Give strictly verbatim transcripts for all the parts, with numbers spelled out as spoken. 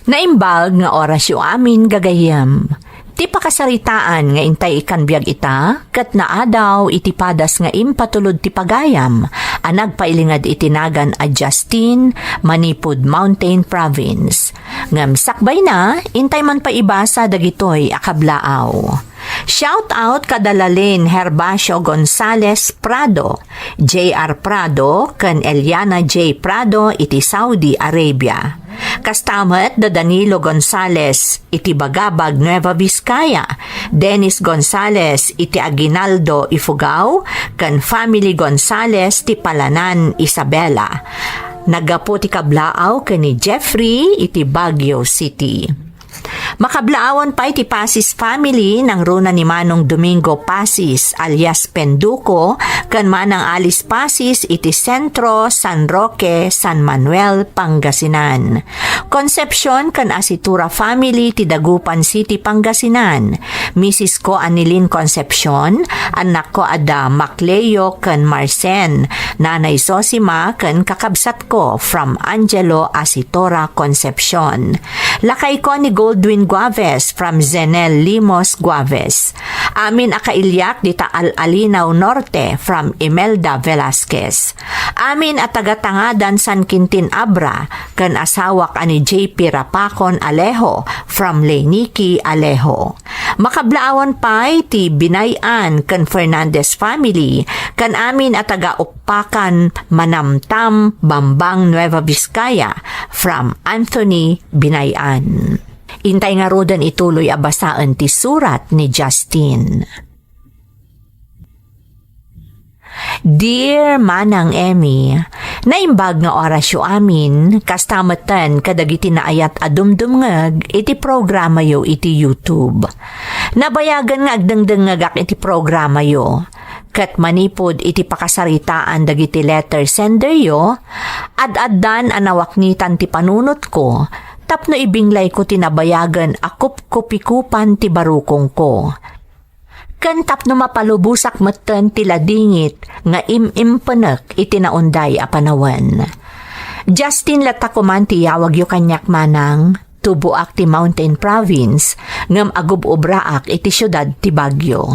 Naimbag nga orasyo amin, gagayyem. Ti pakasaritaan nga intay ikkan biag ita, ket naadaw iti padas nga impatulod ti pagayam a nagpailinged iti nagan a Justin, Manipud Mountain Province. Ngem sakbayna, intay man pay ibasa dagitoy a kablaaw. Shout out kada Lalin Herbacio Gonzalez Prado, J R Prado, ken Eliana J Prado iti Saudi Arabia. Kasta met da Danilo Gonzalez iti Bagabag, Nueva Vizcaya, Dennis Gonzalez iti Aguinaldo, Ifugao, ken family Gonzalez ti Palanan, Isabela. Naggapu ti kablaaw ken ni Jeffrey iti Baguio City. Makablaawan pay ti Pasis family, nangruna ni Manong Domingo Pasis alias Penduko ken Manang Alice Pasis iti Centro, San Roque, San Manuel, Pangasinan. Concepcion ken Asitura family ti Dagupan City, Pangasinan. Misis ko Anilin Concepcion, annak ko a da Macleo ken Marcen, Nanay Zosima ken kakabsat ko from Angelo Asitora Concepcion. Lakay ko ni Goldwyn Guaves from Zenel Limos Guaves. Amin a kailiak dita Al-Alinaw Norte from Imelda Velasquez. Amin a taga Tangadan San Quintin Abra ken asawak a ni J P Rapacon Alejo from Leynicki Alejo. Makablaawan pay ti Binay-an ken Fernandez family, ken amin a taga Pakan, Manamtam, Bambang, Nueva Vizcaya, from Anthony Binayan. Intay ngaruden ituloy a basaen ti surat ni Justin. Dear Manang Emmy, naimbag nga orasyo amin, kasta metten kadagiti naayat a dumdumngeg iti programayo iti YouTube. Nabayagen nga agdengdengngegak iti programayo. Ket manipud iti pakasaritaan dagiti letter senderyo, ad-addan a nawaknitan ti panunotko tapno ibinglayko ti nabayagen a kupkupikupan ti barukongko. Ken tapno mapalubosak metten ti ladingit nga im-impenek iti naunday a panawen. Justin latta koman ti iyawagyo kaniak, Manang. Tuboak ti Mountain Province, ngem agub-obraak iti siudad ti Baguio.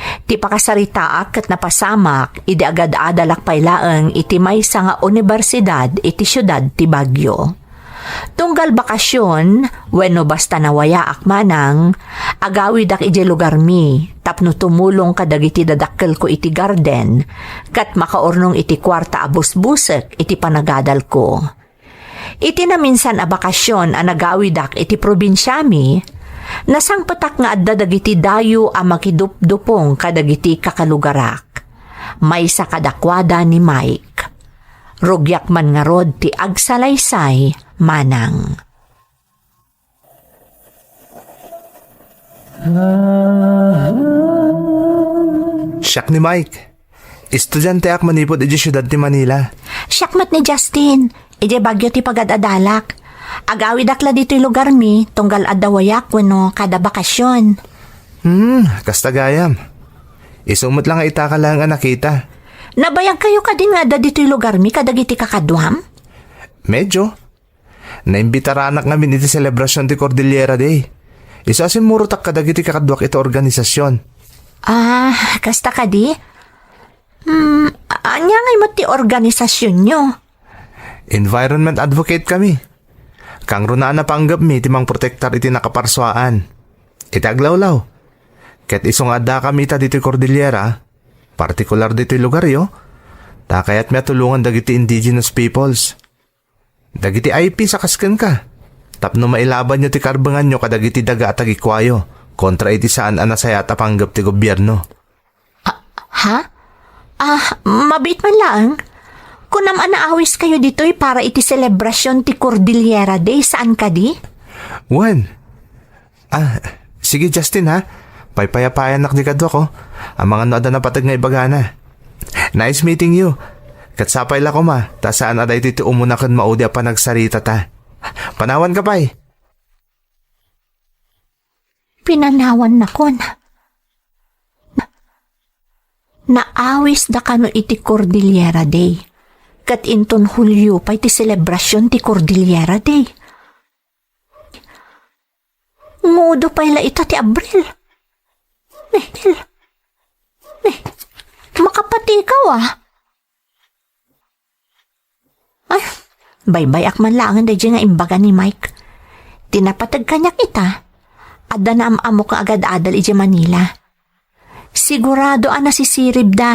Ti pakasaritaak ket napasamak idi agad-adalak pay laeng iti maysa nga unibersidad iti siudad ti Baguio. Tunggal bakasion wenno basta nawayaak, Manang, agawidak idiay lugarmi tapno tumulong kadagiti dadakkelko iti garden ket makaurnong iti kuarta a busbusek iti panagadalko. Iti naminsan a bakasion a nagawidak iti probinsiami, nasangpetak nga adda dagiti dayo a makidupdupong kadagiti kakalugarak. Maysa kadakuada ni Mike. Rugiak man ngarud ti agsalaysay, Manang. Siak ni Mike. Estudianteak manipud idiay siudad ti Manila. Siak met ni Justin. Idiay Baguio ti pagad-adalak. Agawidak la ditoy lugarmi, tunggal adda wayak wenno kada bakasion. Hmm, kasta gayam. Isu met la nga itaka laeng a nakita. Nabayagkayo kadi nga adda ditoy lugarmi kadagiti kakaduam? Medyo. Naimbitaranak ngamin iti selebrasion ti Cordillera Day. Isu a simmurotak kadagiti kakaduak iti organisasion. Ah, kasta kadi? Hmm, ania ngay met ti organisasionyo? Environment advocate kami. Kangrunaan a panggepmi ti mangprotektar iti nakaparsuaan. Iti aglawlaw. Ket isu nga addakami ita ditoy Cordillera, partikular ditoy lugaryo, ta kayatmi a tulongan dagiti indigenous peoples. Dagiti I Ps a kas kenka, tapno mailabanyo ti karbenganyo kadagiti daga a tagikuayo kontra iti saan a nasayaat a panggep ti gobierno. Ah, ha? Ah, mabiit man laeng. Kunam a naawiskayo ditoy para iti selebrasion ti Cordillera Day, saan kadi? Wen. Ah, sige, Justin, ha? Paypayapayanak di kaduak, oh. Amangan no adda napateg nga ibagana. Nice meeting you. Ket sapay la koma, ta saan a daytoy ti umuna ken maudi a panagsaritata. Panawanka pay. Pinanawannakon. Na-, naawisda kano iti Cordillera Day. Ket inton Hulio pay ti selebrasion ti Cordillera Day. Udo pay la ita ti Abril. Ne, ne, makapatikaw, ah. Ah, baybay-ak man laengen daydiay nga imbaga ni Mike. Ti napateg kaniak ita, adda naam-ammok nga agad-adal idiay Manila. Sigurado a nasisiribda,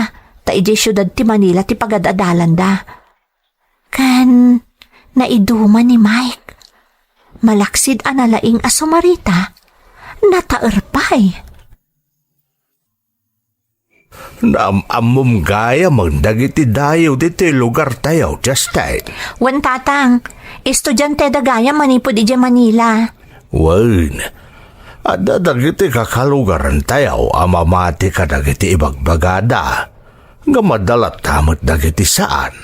ta idiay siudad ti Manila ti pagad-adalanda. Ken naiduma ni Mike. Malaksid a nalaing a sumarita, nataer pay. Naam-ammom gayam dagiti dayo ditoy lugartayo, Justin. Wen, Tatang. Estudianteda gayam manipud idiay Manila. Wen, adda dagiti kakalugarantayo a mamati kadagiti ibagbagada, ngem adda latta met dagiti saan.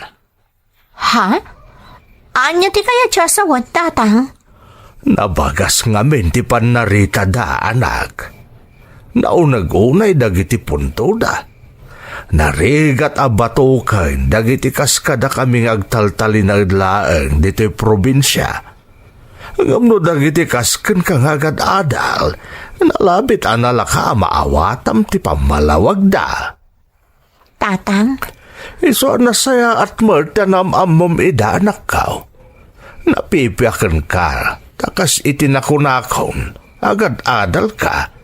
Ha? Ania ti kayatyo a sawen, Tatang? Nabagas ngamin ti pannaritada, anak. Nauneg unay dagiti puntoda. Narigat a batoken dagiti kas kadakami nga agtaltalinaed laeng ditoy probinsia. Ngem no dagiti kas kenka nga agad-adal, nalabit a nalaka a maawatam ti pammalawagda. Tatang? Isu a nasayaat met ta naam-ammom ida, anakko. Napipiakenka, ta kas iti nakunakon, agad-adalka.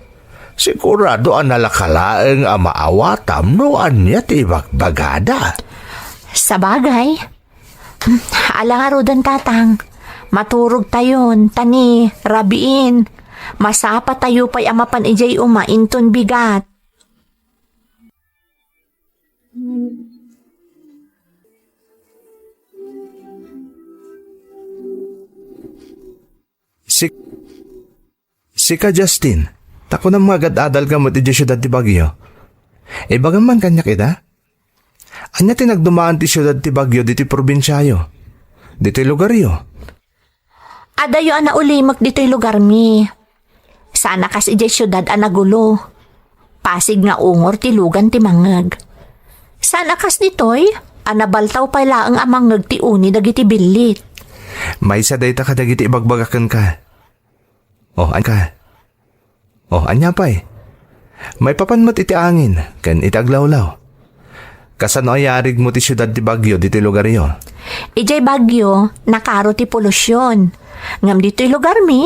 Sigurado a nalaka laeng a maawatam no ania ti ibagbagada. Sabagay. Ala ngaruden, Tatang. Maturogtayon, ta ni rabiin, masapatayo pay a mapan idiay uma inton bigat. Sik-, sika, Justin, ta kunam nga agad-adalka met idiay siudad ti Baguio. Ibagam man kaniak ida? Ania ti nagdumaan ti siudad ti Baguio ditoy probinsiayo? Ditoy lugaryo? Adayo a naulimek ditoy lugarmi. Saan a kas idiay siudad a nagulo. Pasig nga ungor ti lugan ti mangngeg. Saan a kas ditoy a nabaltaw pay laeng a mangngeg ti uni dagiti billit. Maysa dayta kadagiti ibagbagak kenka. O, anka? O, ania pay? Maipapan met iti angin ken iti aglawlaw. Kasano a yarigmo ti siudad ti Baguio ditoy lugaryo? Idiay Baguio, nakaro ti polusion. Ngem ditoy lugarmi,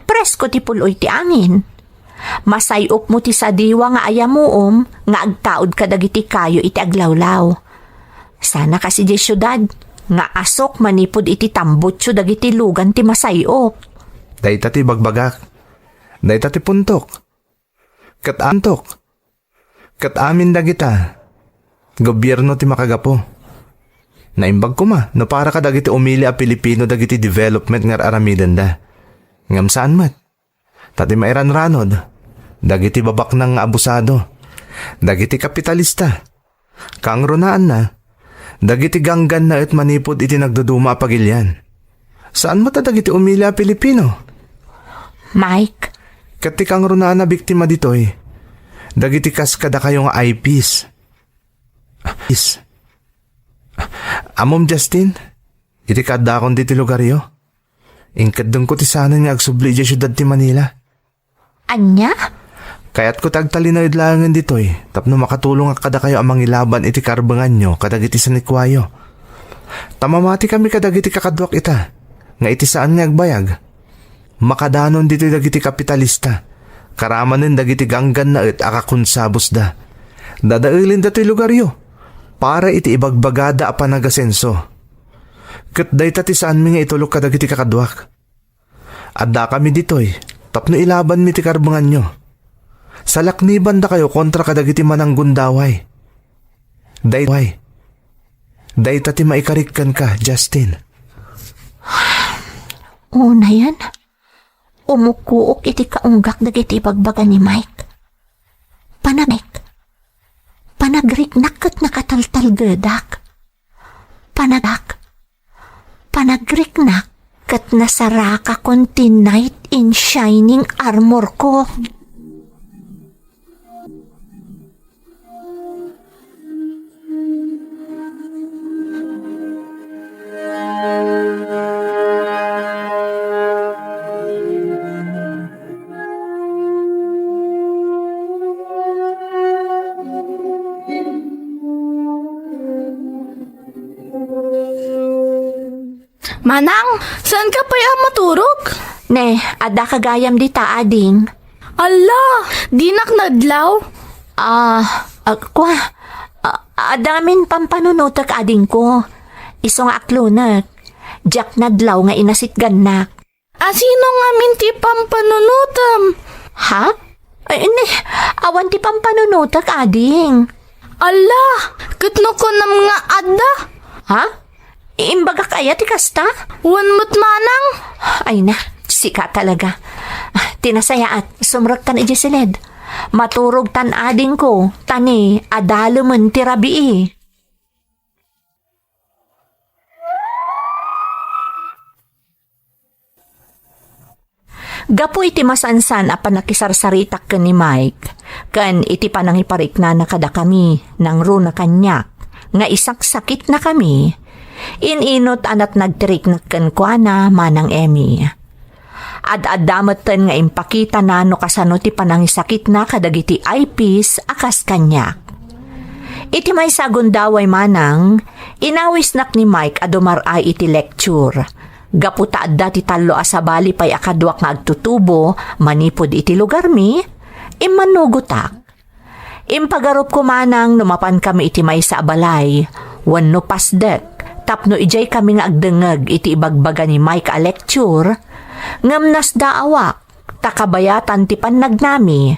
presko ti pul-oy ti angin. Masay-opmo ti sadiwa nga ayamuom nga agtaud kadagiti kayo iti aglawlaw. Saan a kas idiay siudad nga asok manipud iti tambutso dagiti lugan ti masay-op. Dayta ti ibagbagak. Dayta ti puntok. Ket antok. Ket amin dagita, gobierno ti makagapu. Naimbag koma no para kadagiti umili a Pilipino dagiti development nga ar-aramidenda. Ngem saan met. Ta ti mairanranod, dagiti babaknang nga abusado, dagiti kapitalista, kangrunaanna, dagiti ganggannaet manipud iti nagduduma a pagilian. Saan met a dagiti umili a Pilipino. Mike. Ket ti kangrunaan a biktima ditoy, dagiti kas kadakayo nga I Ps. Is. Ammom, Justin, iti kaaddakon ditoy lugaryo, inkeddengko ti saanen nga agsubli idiay siudad ti Manila. Ania? Kayatko ti agtalinaed laengen ditoy tapno makatulongak kadakayo a mangilaban iti karbenganyo kadagiti sanikuayo. Ta mamatikami kadagiti kakaduak ita nga iti saan nga agbayag, makadanon ditoy dagiti kapitalista, karamanen dagiti ganggannaet a kakonsabosda. Dadaelen datoy lugaryo para iti ibagbagada a panagasenso. Ket dayta ti saanmi nga itulok kadagiti kakaduak. Addakami ditoy tapno ilabanmi ti karbenganyo. Salaknibandakayo kontra kadagiti mananggundaway. Day-, dayta ti maikarik kenka, Justin. Unayen, umukkuok iti kaunggak dagiti ibagbaga ni Mike. Panagrik-, panagriknak ket nakataltalgedak. Panagak-, panagriknak ket nasarakakon ti knight in shining armor ko. Manang, saanka pay a maturog? Ne, addaka gayam dita, ading. Alla, dinak nadlaw. Ah, ah, kwa, ah, adda ngamin pampanunotek, adingko. Isu nga aklonek. Diak nadlaw nga inasitgannak. Asino ngamin ti pampanunotem? Ha? Ay, ne, awan ti pampanunotek, ading. Alla, ket no kunam nga adda? Ha? Imbagak aya ti kasta? Wen met manang. Ay na, sika talaga. Ah, ti nasayaat, sumrektan idiay siled. Maturogtan, adingko, ta ne, adalemen ti rabii. Gapu iti masansan a pannakisarsaritak ken ni Mike, ken iti panangipariknana kadakami nangruna kaniak nga isaksakitnakami, in-inot a natnagtiriknak kenkuana, Manang Emmy. Ad-adda metten nga impakitana no kasano ti panangisakitna kadagiti I Ps a kas kaniak. Iti maysa a gundaway, Manang, inawisnak ni Mike a dumar-ay iti lecture. Gapu ta adda ti tallo a sabali pay a kaduak nga agtutubo manipud iti lugarmi, immannugotak. Impagarupko, Manang, no mapankami iti maysa a balay wenno pasdek tapno idiaykami nga agdengngeg iti ibagbaga ni Mike a lecture, ngem nasdaawak ta kabayatan ti pannagnami,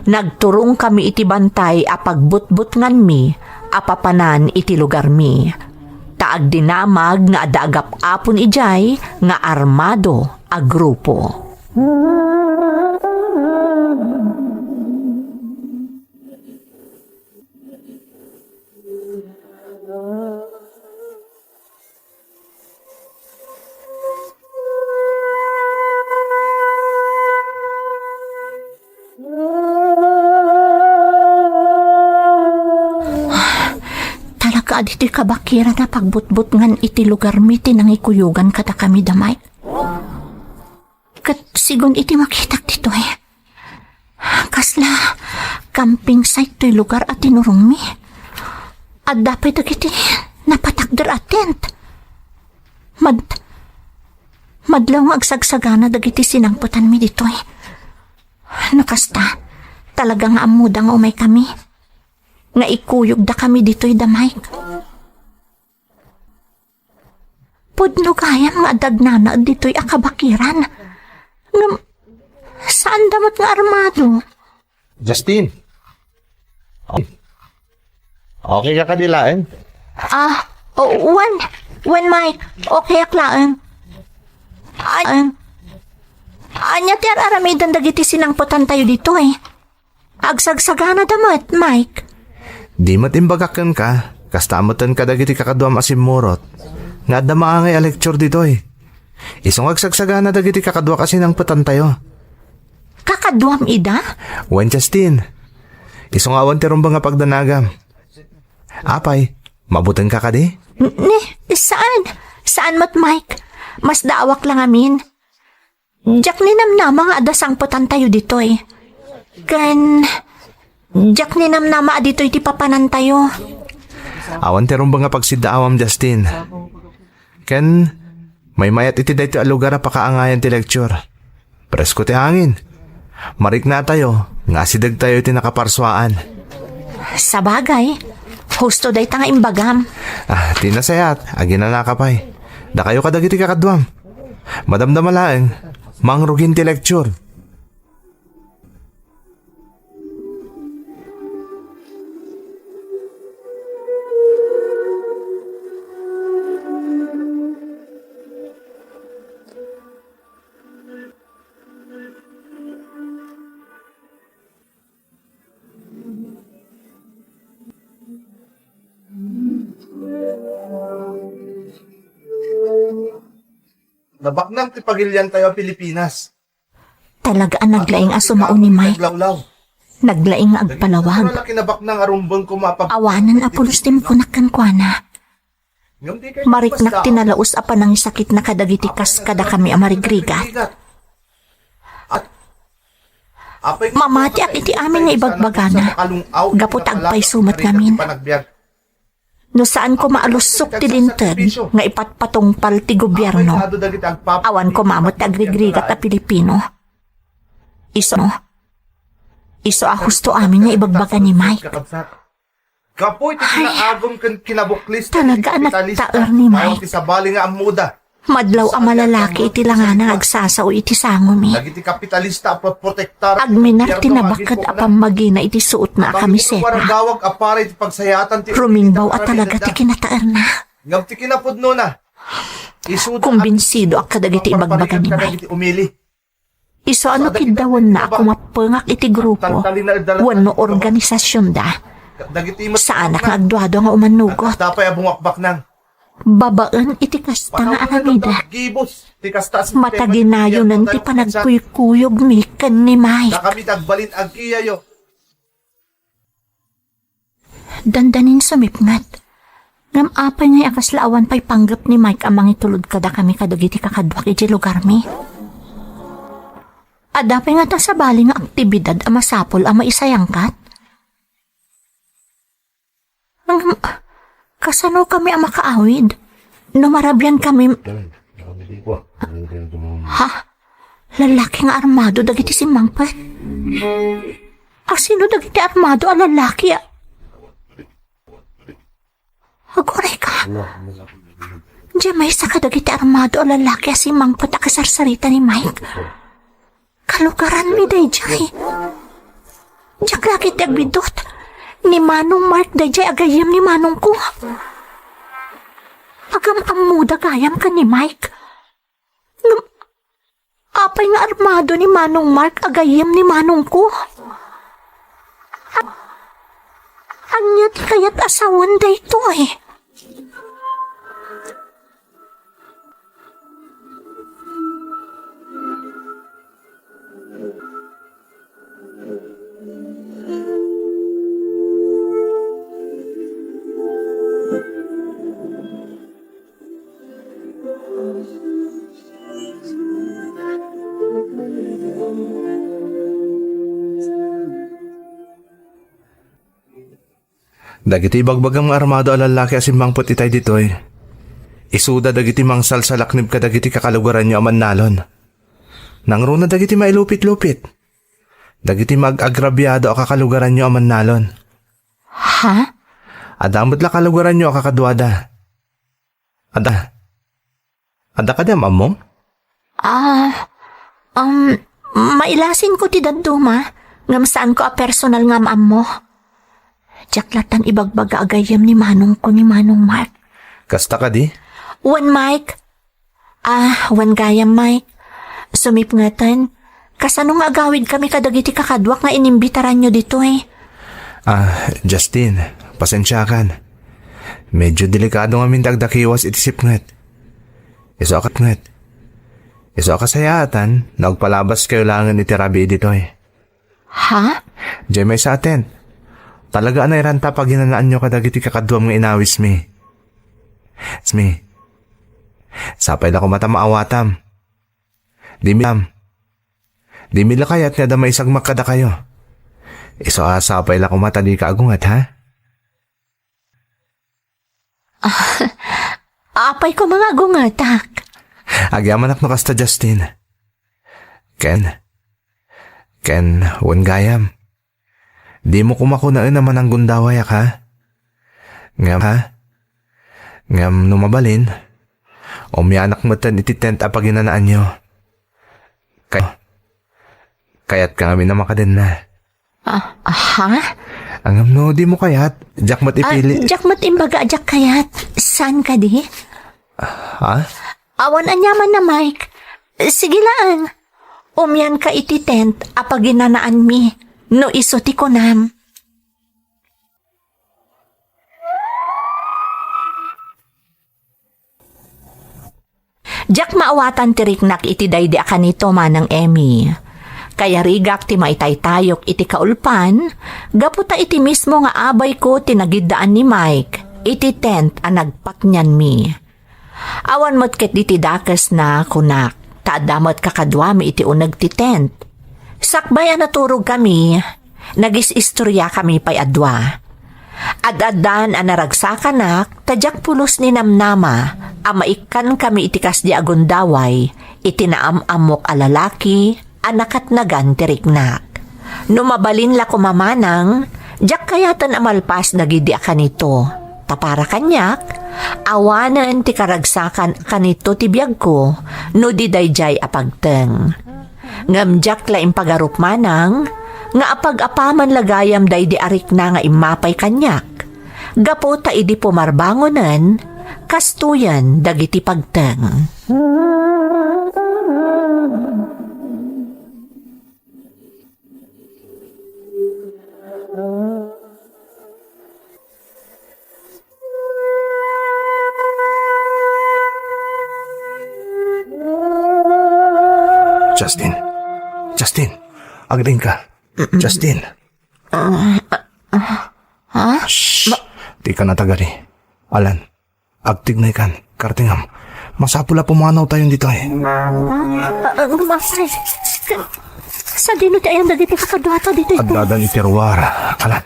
nagturongkami iti bantay a pagbutbutnganmi a papanan iti lugarmi. Ta agdinamag nga adda agap-apon idiay nga armado a grupo. Talaga a ditoy kabakiran a pagbutbutngan iti lugarmi ti nangikuyogan kadakami da Mike. Ket sigun iti makitak ditoy, kasla camping site toy lugar a tinurongmi. Adda pay dagiti napatakder a tent. Mad-, madlaw nga agsagsagana dagiti sinangpetanmi ditoy. No kasta, talaga nga ammoda nga umaykami, nga ikuyogdakami ditoy da Mike. Pudno gayam nga adda agnanaed ditoy a kabakiran. Ngem, saanda met nga armado. Justin. Okay ka kadi laeng? Ah, o-, wen, wen, Mike. Okayek laeng. An-, ania ti ar-aramiden dagiti sinangpetantayo ditoy? Agsagsaganada met, Mike. Di met imbagak kenka, kasta metten kadagiti kakaduam a simmurot, nga adda maangay a lecture ditoy. Isu nga agsagsagana dagiti kakaduak a sinangpetantayo. Kakaduam ida? Wen, Justin. Isu nga awan ti rumbeng a pagdanagam. Apay, mabutenka kadi? N-, ni, saan? Saan met, Mike? Masdaawak la ngamin. Diak ninamnama nga adda sangpetantayo ditoy. Ken, diak ninamnama a ditoy ti papanantayo. Awan ti rumbeng a pagsiddaawam, Justin. Ken, maymayat iti daytoy a lugar a pakaangayan ti lecture. Presko ti hangin. Mariknatayo nga asidegtayo iti nakaparsuaan. Sabagay, husto dayta nga imbagam. Ah, ti nasayaat, aginanaka pay. Dakayo kadagiti kakaduam. Madamdama laeng, mangrugin ti lecture. Nabaknang ti pagiliantayo a Pilipinas. Talaga a naglaing a sumao ni Mike. Naglawlaw. Naglaing nga agpalawag. Kinabaknang a rumbeng ko mapag- Awanen a pulos ti imkunak kenkuana. Mariknak ti nalaus a panangisakitna kadagiti kas kadakami a marigrigat. Mamatiak iti amin nga ibagbagana, gapu ta agpayso met ngamin. No saan koma a lussok ti linteg nga ipatpatungpal ti gobierno, awan koma met ti agrigrigat a Pilipino. Isu, isu a husto amin nga ibagbaga ni Mike. Gapu iti kinaagum ken kinabuklis ti talaga a kapitalista, nagtaer ni Mike. Ti sabali nga ammoda. Madlaw a malalaki iti langana nga agsasao iti sangomi. Dagiti kapitalista a protektar. Agminar ti nabaked a pammagina iti suotna a kamiseta. Waragawag a para iti pagsayatan ti Rumingbaw a talaga ti kinataerna. Ngem ti kinapudnona, isuda. Kumbinsido a kadagiti ibagbaga ni Mike. Isu a no kiddawenna a kumapengak iti grupo wenno organisasionda, saanak nga agduadua nga umannugot. Dapay a bungakbaknang. Babaen iti kasta nga aramidek, mataginayonen ti panagkuykuyogmi ken ni Mike. Dakami ti agbalin agiyayo. Dandanin sumipnget. Ngem apay ngay a kasla awan pay panggep ni Mike a mangitulod kadakami kadagiti kakaduak iti lugarmi? Adda pay ngata sabali nga aktibidad a masapul a maisayangkat? Ngem, kasano kami a makaawid? No marabian kami. Ha? Lalaki nga armado dagiti simmangpet? Asino dagiti armado a lalaki a? Aguray ka. Diay maysa kadagiti armado a lalaki a simmangpet a kasarsarita ni Mike. Kalugaranmi daydiay. Diak la ketdi agbiddut. Ni Manong Mark daydiay a gayyem ni manongko. Agam-ammoda gayam ken ni Mike. Ngem, apay nga armado ni Manong Mark a gayyem ni manongko? A-, ania ti kayat a sawen daytoy? Dagiti ibagbagam nga armado a lallaki a simmangpet itay ditoy, isuda dagiti mangsalsalaknib kadagiti kakalugaranyo a mannalon. Nangruna dagiti mailupit-lupit. Dagiti mag-agrabiado a kakalugaranyo a mannalon. Ha? Adda met la kalugaranyo a kakaduada. Adda. Adda kadi am-ammom? Ah, um, mailasinko ti dadduma, ngem saanko a personal nga am-ammo. Diak lattan ibagbaga a gayyem ni manongko ni Manong Mark. Kasta kadi? Wen Mike. Ah, wen gayam, Mike. Sumipngeten, kasano nga agawidkami kadagiti kakaduak nga inimbitaranyo ditoy? Ah, Justin, pasensiakan. Medyo delikado ngamin ti agdakiwas iti sipnget. Isu a ket nget. Isu a kasayaatan no agpalabaskayo laengen iti rabii ditoy. Ha? Diay maysa a tent. Talaga a nairanta paginanaanyo kadagiti kakaduam nga inawismi. Smi. Sapay la koma ta maawatam. Dimi tam. Dimi la kayat nga adda maisagmak kadakayo. Isu a sapay la koma ta dika agunget, ha? Apay koma nga agungetak? Agyamanak no kasta, Justin. Ken, ken, wen gayam. Dimo koma kunaen a mananggundawayak, ha? Ngem, ha? Ngem no mabalin, umianak metten iti tent a paginanaanyo. Kay-, kayatka ngamin a makadenna. Ah, ha? Ngem no dimo kayat, diak met ipili. Ah, diak met imbaga a diak kayat. Saan kadi? Ha? Awan aniamanna, Mike. Sige laeng. Umianka iti tent a paginanaanmi, no isu ti kunam. Diak maawatan ti riknak iti daydi a kanito, Manang Emmy. Kayarigak ti maitaytayok iti kaulpan, gapu ta iti mismo nga abayko ti nagiddaan ni Mike iti tent a nagpatnianmi. Awan met ketdi ti dakesna, kunak, ta adda met kakaduami iti uneg ti tent. Sakbay a naturogkami, nagis-istoriakami pay a dua. Ad-addan a naragsakanak, ta diak pulos ni namnama a maikkankami iti kasdi a gundaway iti naam-ammok a lalaki a nakatnagan ti riknak. No mabalin la koma manang, diak kayaten a malpas dagidi a kanito. Ta para kaniak, awanen ti karagsakan a kanito ti biagko no di daydiay a pagteng. Ngem diak la impagarup manang nga apag-apaman la gayam daydi a rikna nga immapay kaniak. Gapu ta idi pumarbangonen, kastoyen dagiti pagteng. Justin. Justin. Agding ka. Justin. Ah, ah, ha? Shh. Di ka natagari. Alan. Agtignay kan, kartingam. Masapul a pumanaw tayon ditoy. Ah, ah, ah, masay. Sadino ti ayan dagiti kakaduata ditoy? Addadan iti ruar. Alan,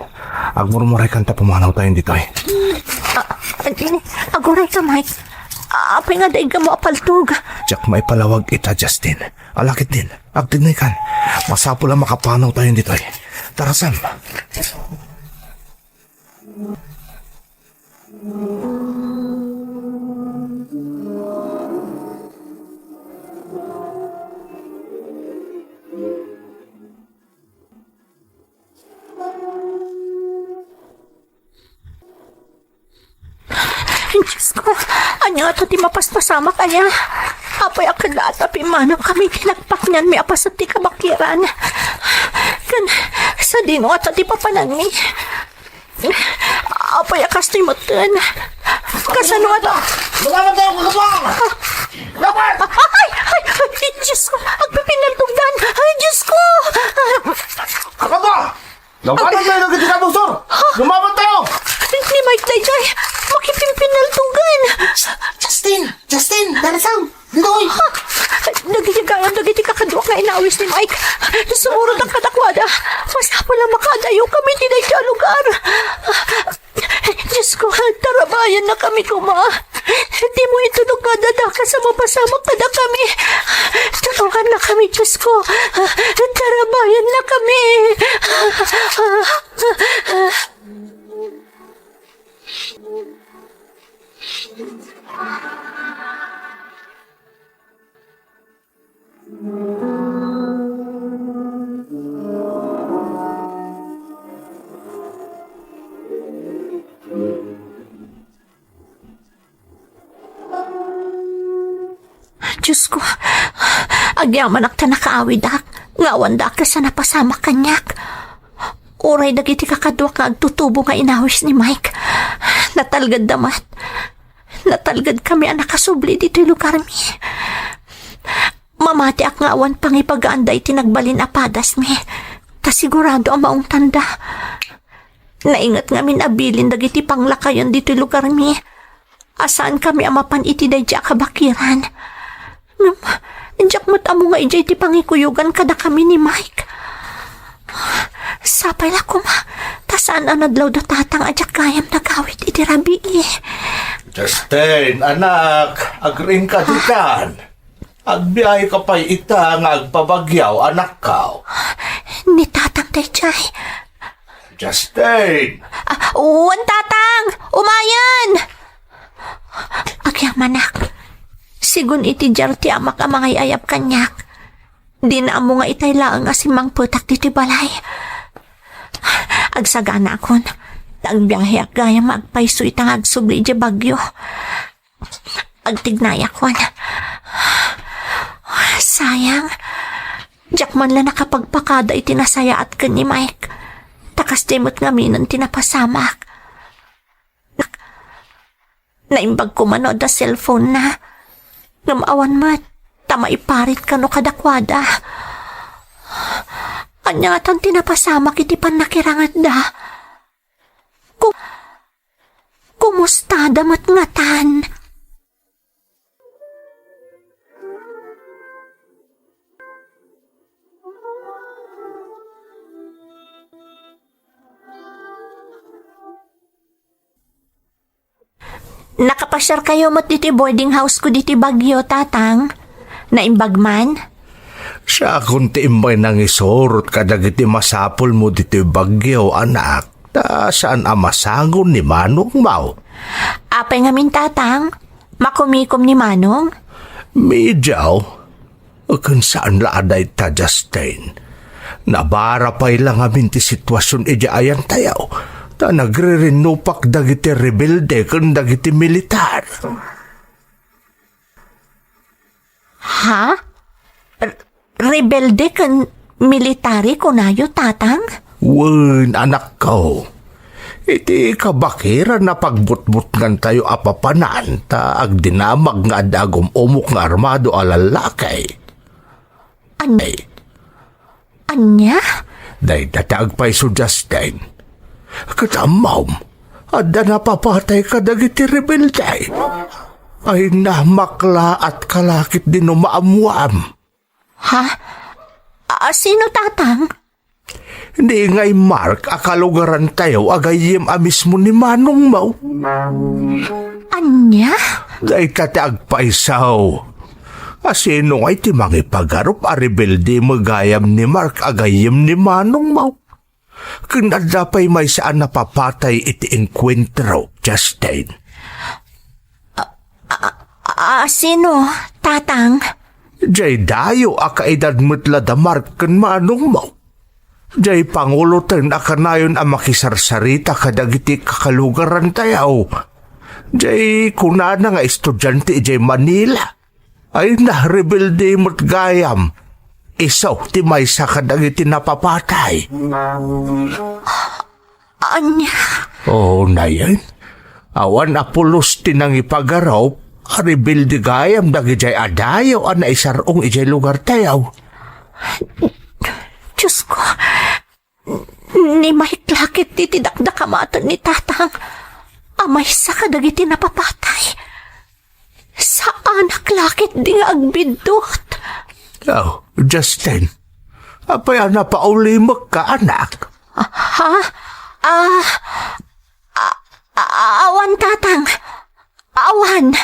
agmurmuray kan ta pumanaw tayon ditoy. Ah, ah, aguray ka, Mike. Ah, apay nga daig mo a paltog? Diak maipalawag ita, Justin. Alakit din. Agtignay kan. Masapul a makapanaw tayon ditoy. Tara, Sam. Diyos ko, ania ngata ti mapaspasamak aya? Apay a kadaata pimmanaw kami ti nagpaknianmi a paset ti kabakiran? Ken sadino ngata ti papananmi? Apay a kastoy metten? Kasano ngata? Lumaban tayo, kagabang! Laban! Ay! Ay! Ay! Diyos ko! Agpipinnaltogdan! Ay, Diyos ko! Kagabang! Labanan tayo dagiti kabusor! Lumaban tayo! Ni Mike daydiay, makipimpinnaltogan! Justin! Justin! Darasam! Ditoy! Nagigayam dagiti kakaduak nga inawis ni Mike. Sumurot ang kadakwada. Masapul a makaadayo kami ti dayta a lugar. Diyos ko, tarabayan na kami kuma. Di mo itulog nga dadakas a mapasamak kada kami. Tulungan na kami, Diyos ko. Tarabayan na kami. Diyos ko, agyamanak ta nakaawidak, nga awan dakes a napasamak kaniak. Uray dagiti kakaduak nga agtutubo nga inawis ni Mike, natalgedda met. Natalged kami a nakasubli ditoy lugarmi. Mamatiak nga awan pangibagaanda iti nagbalin a padasmi, ta sigurado a maungtanda. Nainget ngamin a bilin dagiti panglakayon ditoy lugarmi a saankami a mapan iti daydi a kabakiran. Ngem, diak met ammo nga idiay ti pangikuyogan kadakami ni Mike. Sapay la koma, ta saan a nadlawda tatang a diak gayam nagawid iti rabii. Justin, anak, agriingka ditan. Agbiaheka pay ita nga agpabagyaw, anakko. Ni tatang daydiay. Justin! Ah, wen, tatang! Umayen! Agyamanak, sigun iti diar ti amak a mangay-ayab kaniak, dina ammo nga itay laeng a simmangpetak ditoy balay. Agsaganaakon, ta agbiaheak gayam nga agpayso ita nga agsubli idiay bagyo. Agtignayakon. Sayang, diak man la nakapagpakada iti nasayaat ken ni Mike. Ta kasdiay met ngaminen ti napasamak. Naimbag koma no adda cellphone-na. Ngem awan met, ta maiparit kano kadakuada. Ania ngatan ti napasamak iti pannakirangetda? Ku-, kumustada met ngatan? Nakapasiarkayo met ditoy boarding house ko ditoy Baguio, Tatang? Naimbag man? Siakon ti immay nangisurot kadagiti masapulmo ditoy Baguio, anak. Ta saan a masango ni manongmo. Apay ngamin, Tatang? Makumikom ni Manong? Medyo. Ken saan la a dayta, Justin. Nabara pay la ngamin ti situasion idiay ayantayo, ta nagririnnupak dagiti rebelde ken dagiti militar. Ha? R-, rebelde ken military kunayo, Tatang? Wen, anakko. Iti kabakiran a pagbutbutngantayo a papanan, ta agdinamag nga adda agum-umok nga armado a lalaki. An-, ania? Dayta ti agpayso, Justin. Ket ammom, adda napapatay kadagiti rebelde. Ay, namakla at kalakit di no maammuam. Ha? A-, sino, Tatang? Ni ngay Mark a kalugarantayo a gayyem a mismo ni manongmo. Ania? Dayta ti agpayso. A sino ngay ti mangipagarup a rebelde met gayam ni Mark a gayyem ni manongmo? Ken adda pay maysa a napapatay iti engkuentro, Justin. A, a, a, sino, Tatang? Jay dayo a kaedad met la da Mark ken manongmo. Jay panguloten a kanayon a makisarsarita kadagiti kakalugarantayo. Jay kunana nga estudiante idiay Manila. Ay, na, rebelde met gayam. Isu ti maysa kadagiti napapatay. Ania? Oo, nayen. Awan a pulos ti nangipagarup a rebelde gayam dagidiay a dayo a naisar-ong idiay lugartayo. Diosko, ni Mike la ketdi ti dakdakamaten ni Tatang a maysa kadagiti napapatay. Saanak la ketdi nga agbiddut. Oh, Justin, apay a napaulimekka, anak? Ha? Ah, a-, a-, awan, Tatang. Awan.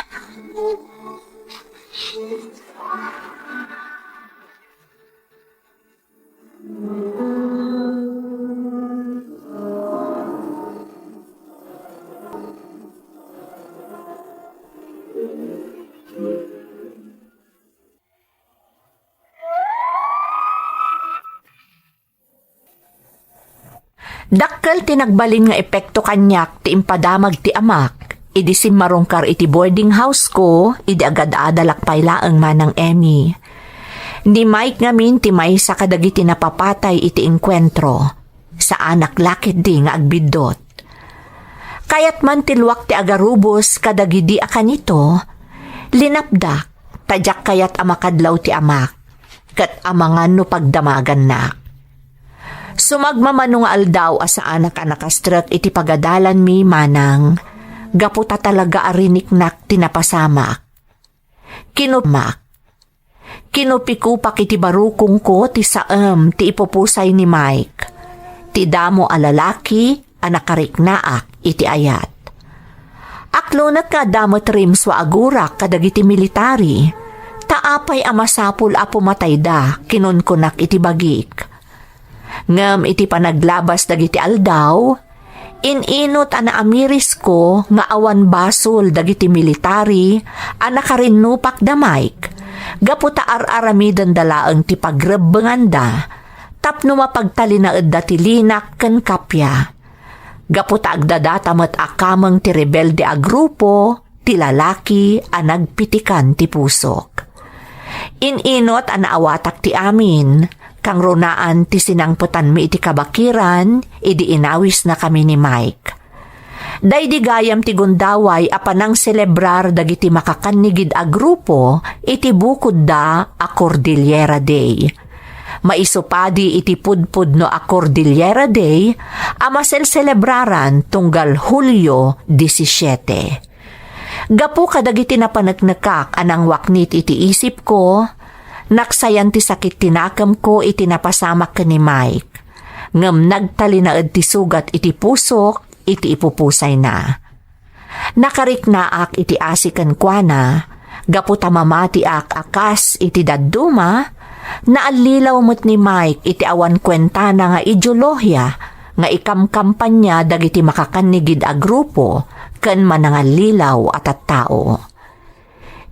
Dakkel ti nagbalin nga epekto kaniak ti impadamag ti amak idi simmarungkar iti boarding house ko idi agad-adalak pay laeng, Manang Emmy. Ni Mike ngamin ti maysa kadagiti napapatay iti engkuentro. Saanak la ketdi nga agbiddut. Kayat man ti luak ti agarubos kadagidi a kanito, linapdak ta diak kayat a makadlaw ti amak ket amangan no pagdamagannak. Sumagmamano nga aldaw a saanak a nakastrek iti pagadalanmi, Manang, gapu ta talaga a riniknak ti napasamak. Kinupak. Kinupikupak iti barukongko ti saem ti ipupusay ni Mike, ti damo a lalaki a nakariknaak iti ayat. Aklonek nga adda met rimso a agurak kadagiti militari, ta apay a masapul a pumatayda, kinunkunak iti bagik. Ngem iti panaglabas dagiti aldaw, in-inot a naamirisko nga awan basol dagiti militari a nakarinnupak da Mike, gapu ta ar-aramidenda laeng ti pagrebbenganda tapno mapagtalinaedda ti linak ken kappia. Gapu ta agdadata met a kameng ti rebelde a grupo, ti lalaki a nagpitikan ti pusok. In-inot a naawatak ti amin, kangrunaan ti sinangpetanmi iti kabakiran idi inawisnakami ni Mike. Daydi gayam ti gundaway a panangselebrar dagiti makakannigid a grupo iti bukodda a Cordillera Day. Maisupadi iti pudpudno a Cordillera Day a maselselebraran tunggal Hulio disisiete. Gapu kadagiti napaneknekak a nangwaknit iti isipko, naksayan ti sakit ti nakemko iti napasamak ken ni Mike, ngem nagtalinaed ti sugat iti pusok iti ipupusayna. Nakariknaak iti asi kenkuana, gapu ta mamatiak a kas iti dadduma, naallilaw met ni Mike iti awan kuentana nga ideolohiya nga ikamkampanya dagiti makakannigid a grupo ken manangallilaw a tattao.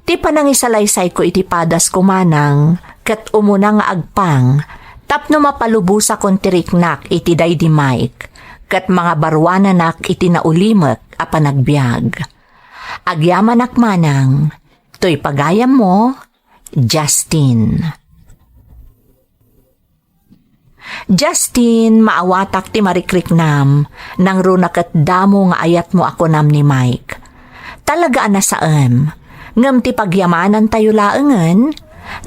Ti panangisalaysayko iti padasko manang ket umuna nga agpang tapno mapalubosakon ti riknak iti daydi Mike ket mangabaruananak iti naulimek a panagbiag. Agyamanak manang, toy pagayammo, Justin. Justin, maawatak ti marikriknam, nangruna ket damo nga ayatmo a kunam ni Mike. Talaga a nasaem, ngem ti pagyamanantayo laengen,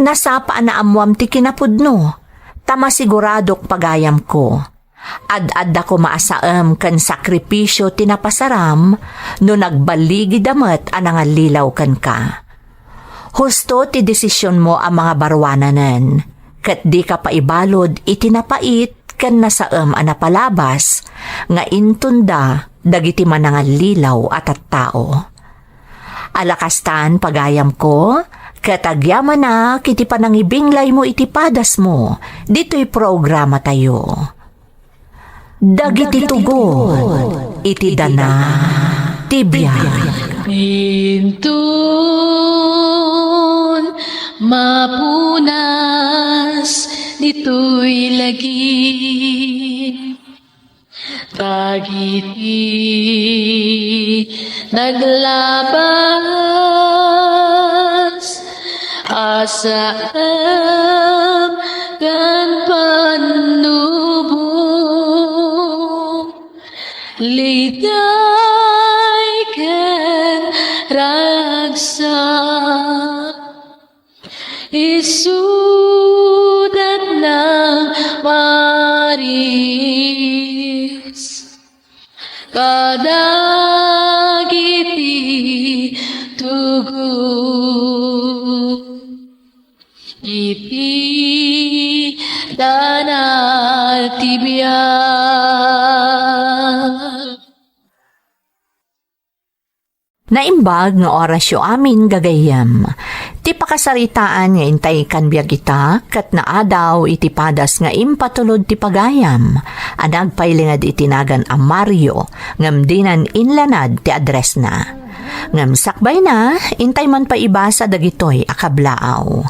nasapa a naammoam ti kinapudno, ta masiguradok pagayamko. Ad-adda koma a saem ken sakripisio ti napasaram no nagballigida met a nangallilaw kenka. Husto ti desisionmo a mangabaruananen, ket dika paibalud iti napait ken nasaem a napalabas nga intunda dagiti manangallilaw a tattao. Ala kastan, pagayamko, ket agyamanak iti panangibinglaymo iti padasmo ditoy programatayo. Dagiti tugot iti dana ti biag. Inton mapunas ditoy lagip, dagiti naglabas a saem ken pannubo, liday ken ragsak, isudat nang maris kadagiti tugot iti dana ti biag. Naimbag nga orasyo amin, gagayyem. Ti pakasaritaan nga intay kan biag ita, ket naadaw iti padas nga impatulod ti pagayam a nagpailinged iti nagan a Mario, ngem dinan inlanad ti addressna. Ngem sakbayna, intay man pay ibasa dagitoy a kablaaw.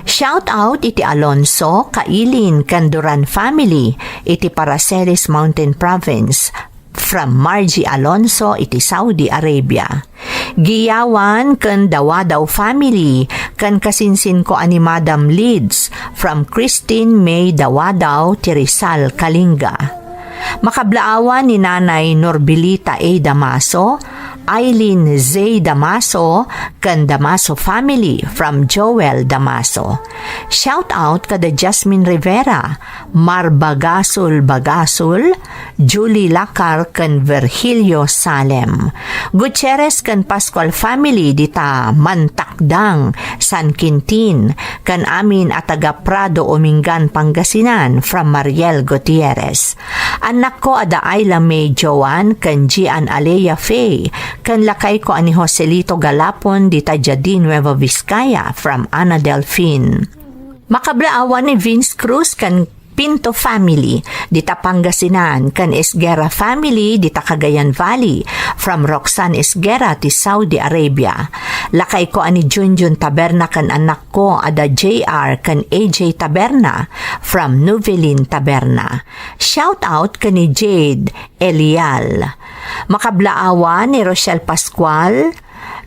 Shout out iti Alonso, Kailin, ken Duran family iti Paracelis Mountain Province, from Margie Alonso iti Saudi Arabia. Giyawan ken Dawadaw family ken kasinsinko a ni Madam Lids from Christine May Dawadaw ti Rizal, Kalinga. Makablaawan ni Nanay Norbilita A. Damaso, Eileen Z. Damaso, ken Damaso family from Joel Damaso. Shout out kada Jasmine Rivera, Mar Bagasul Bagasul, Julie Lacar ken Virgilio Salem. Gutierrez ken Pascual family dita Mantakdang, San Quintin, ken amin a taga Prado, Umingan, Pangasinan, from Mariel Gutierrez. Annakko a da Ayla May Joan ken Gian Alea Faye, ken lakayko a ni Joselito Galapon dita Jadin, Nueva Vizcaya, from Ana Delfin. Makablaawan ni Vince Cruz ken Pinto family dita Pangasinan, ken Esguerra family dita Cagayan Valley, from Roxanne Esguerra ti Saudi Arabia. Lakayko a ni Junjun Taberna ken annakko a da J R ken A J Taberna, from Nuvelin Taberna. Shout out ken ni Jade Elial. Makablaawan ni Rochelle Pascual,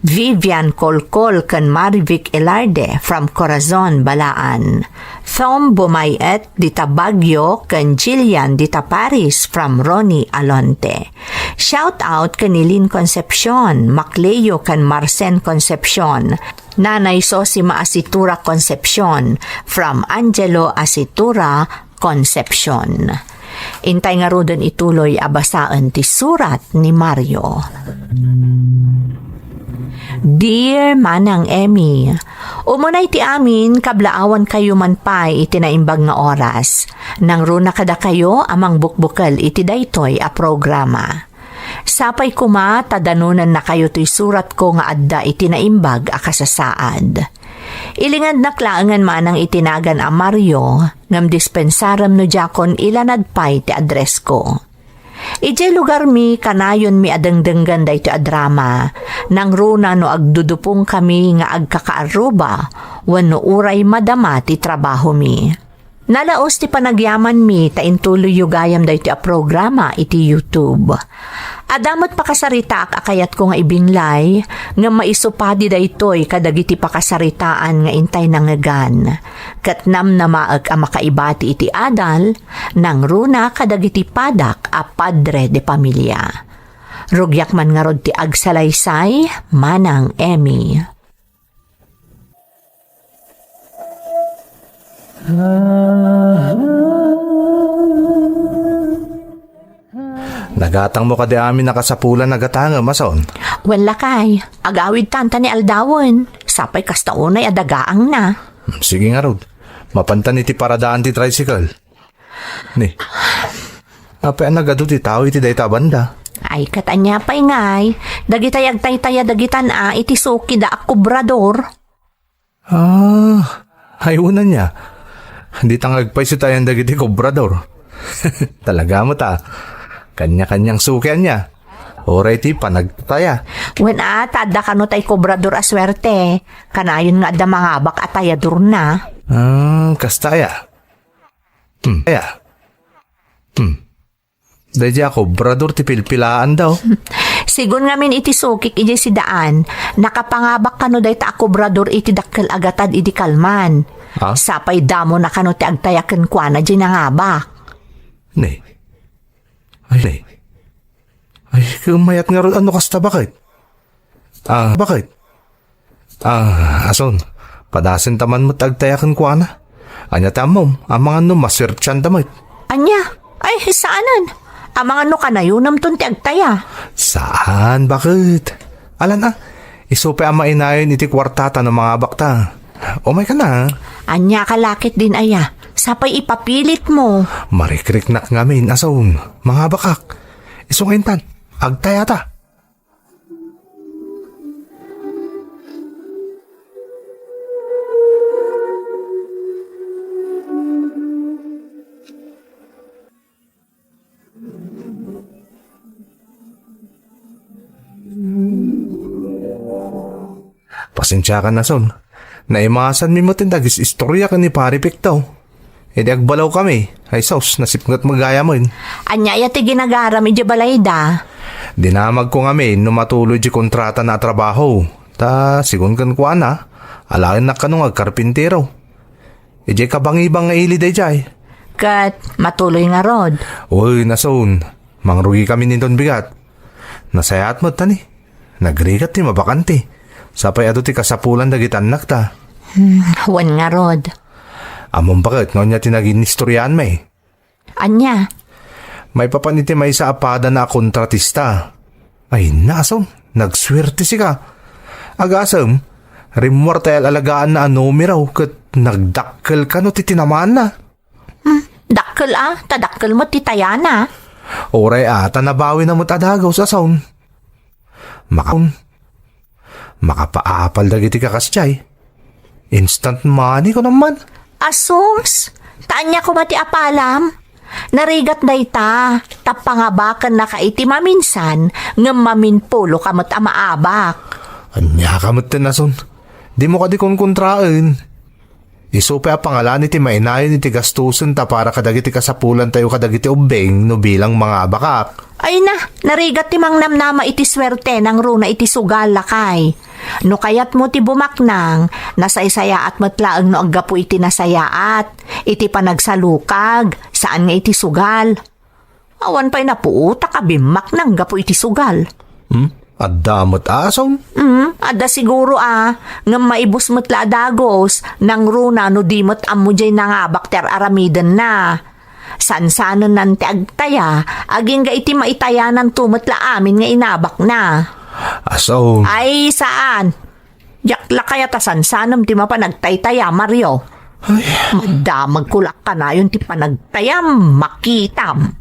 Vivian Colcol ken Marivic Elarde from Corazon, Balaan. Thom Bumayet dita Baguio ken Jillian dita Paris from Ronnie Alonte. Shout out ken ni Lynn Concepcion, Macleo ken Marcen Concepcion, Nanay Sosima Asitura Concepcion from Angelo Asitura Concepcion. Intay ngaruden ituloy a basaen ti surat ni Mario. Dear Manang Emmy, umunay ti amin, kablaawankayo man pay iti naimbag nga oras. Nangruna kadakayo a mangbukbukel iti daytoy a programa. Sapay koma ta danonannakayo toy suratko nga adda iti naimbag a kasasaad. Ilingednak laengen manang iti nagan a Mario, ngem dispensarem no diakon ilanad pay ti addressko. Idiay lugarmi, kanayonmi a dengdenggen daytoy a drama, nangruna no agdudupongkami nga agkakaarruba wenno uray madama ti trabahomi. Nalaos ti panagyamanmi ta intuloyyo gayam daytoy a programa iti YouTube. Adda met pakasaritaak a kayatko nga ibinlay, ngem maiso padi daytoy kadagiti pakasaritaan nga intay nangngegan. Ket namnamaek a makaibati iti adal, nangruna kadagiti padak a padre de pamilia. Rugiak man ngarud ti agsalaysay, Manang Emmy. Nagatangmo kadi amin a kasapulan a gatangem, ason? Wen lakay, agawidtan ta ni aldawen. Sapay kasta unay a dagaangna. Hmm, sige ngarud. Mapantan iti paradaan ti tricycle. Ni, apay a nagadu ti tao iti dayta a banda? Ay, ket ania pay ngay, dagitay agtaytaya dagitan a iti sukida a kobrador. Ah, ay, unanna. Dita nga agpayso tayan dagiti kobrador. Talaga met a. Kanya-kanyang suki ania. Uray ti panagtaya. Wen a, ta adda kano tay kobrador a suerte. Kanayon nga adda mangabak a tayadorna. Ah, kasta aya. Hmm. Aya. Hmm. Daydiay a kobrador ti pilpilaandaw. Sigun ngamin iti sukik idiay sidaan, nakapangabak kano dayta a kobrador iti dakkel a gatad idi kalman. Ah? Sapay damona kano ti agtaya kenkuana diay nangabak. Ne. Ay, ne. Ay, ket mayat ngarud no kasta, baket? Ah, baket? Ah, ason, padasenta man met agtaya kenkuana. Ania ti ammom, amangan no masuertianta met? Ania? Ay, saanen. Amangan no kanayonemton ti agtaya. Saan, baket? Alan a, isu pay a mainayon iti kuartata no mangabakta. Umayka na. Ania ka lakit din aya? Sapay ipapilitmo. Marikriknak ngamin, ason. Mangabakak. Isu nga intan. Agtayata. Pasensiakan, ason. Naimasanmi met ti nagis-istorya ken ni Pari Pektaw. Idi agbalawkami, ay sus, nasipnget met gayamen. Ania aya ti ginagaram idiay balayda? Dinamagko ngamin no matuloy di kontratana a trabaho. Ta, sigun kenkuana, alaennak kano nga agkarpintero. Idiay kabangibang nga ili daydiay. Ket matuloy ngarud. Wen, ason, mangrugikami inton bigat. Nasayaat met ta ni. Nagrigat ti mabakante. Sapay adu ti kasapulan dagiti annakta. Hmm, wen ngarud. Ammom baket no ania ti nagin-istoryaanmi? Ania? Maipapan iti maysa a padana a kontratista. Ay, ason, nagsuerte sika. Agasem, rimmuar tay al-alagaanna a numero ket nagdakkel kano ti tinamaanna. Hmm, dakkel a, ta dakkel met ti tayana. Uray a, ta nabawina met a dagus, ason. Maka-, makapaapal dagiti kakas diay. Instant money, kunam man. Asus, ta ania koma ti apalam? Narigat dayta, ta pangabakennaka iti maminsan, ngem maminpuloka met a maabak. Ania ka met ten, ason? Dimo kadi konkontraen. Isu pay a pangalani ti mainayon iti gastusen ta para kadagiti kasapulantayo kadagiti ubbing no bilang mangabakak. Ay na, narigat ti mangnamnama iti suerte nangruna iti sugal, lakay. No kayatmo ti bumaknang, nasaysayaat met laeng no aggapu iti nasayaat, iti panagsalukag, saan nga iti sugal. Awan pay napuotak a bimmaknang gapu iti sugal. Hmm? Adda met, ason? Hmm, adda siguro a, ngem maibus met la a dagus, nangruna no di met ammo diay nangabak ti ar-aramidenna. Sansanennan ti agtaya, agingga iti maitayananto met la amin nga inabakna. Ason? Ay, saan. Diak la kayat a sansanem ti mapan agtaytaya, Mario. Ay. Madamagko la kanayon ti panagtayam, makitam.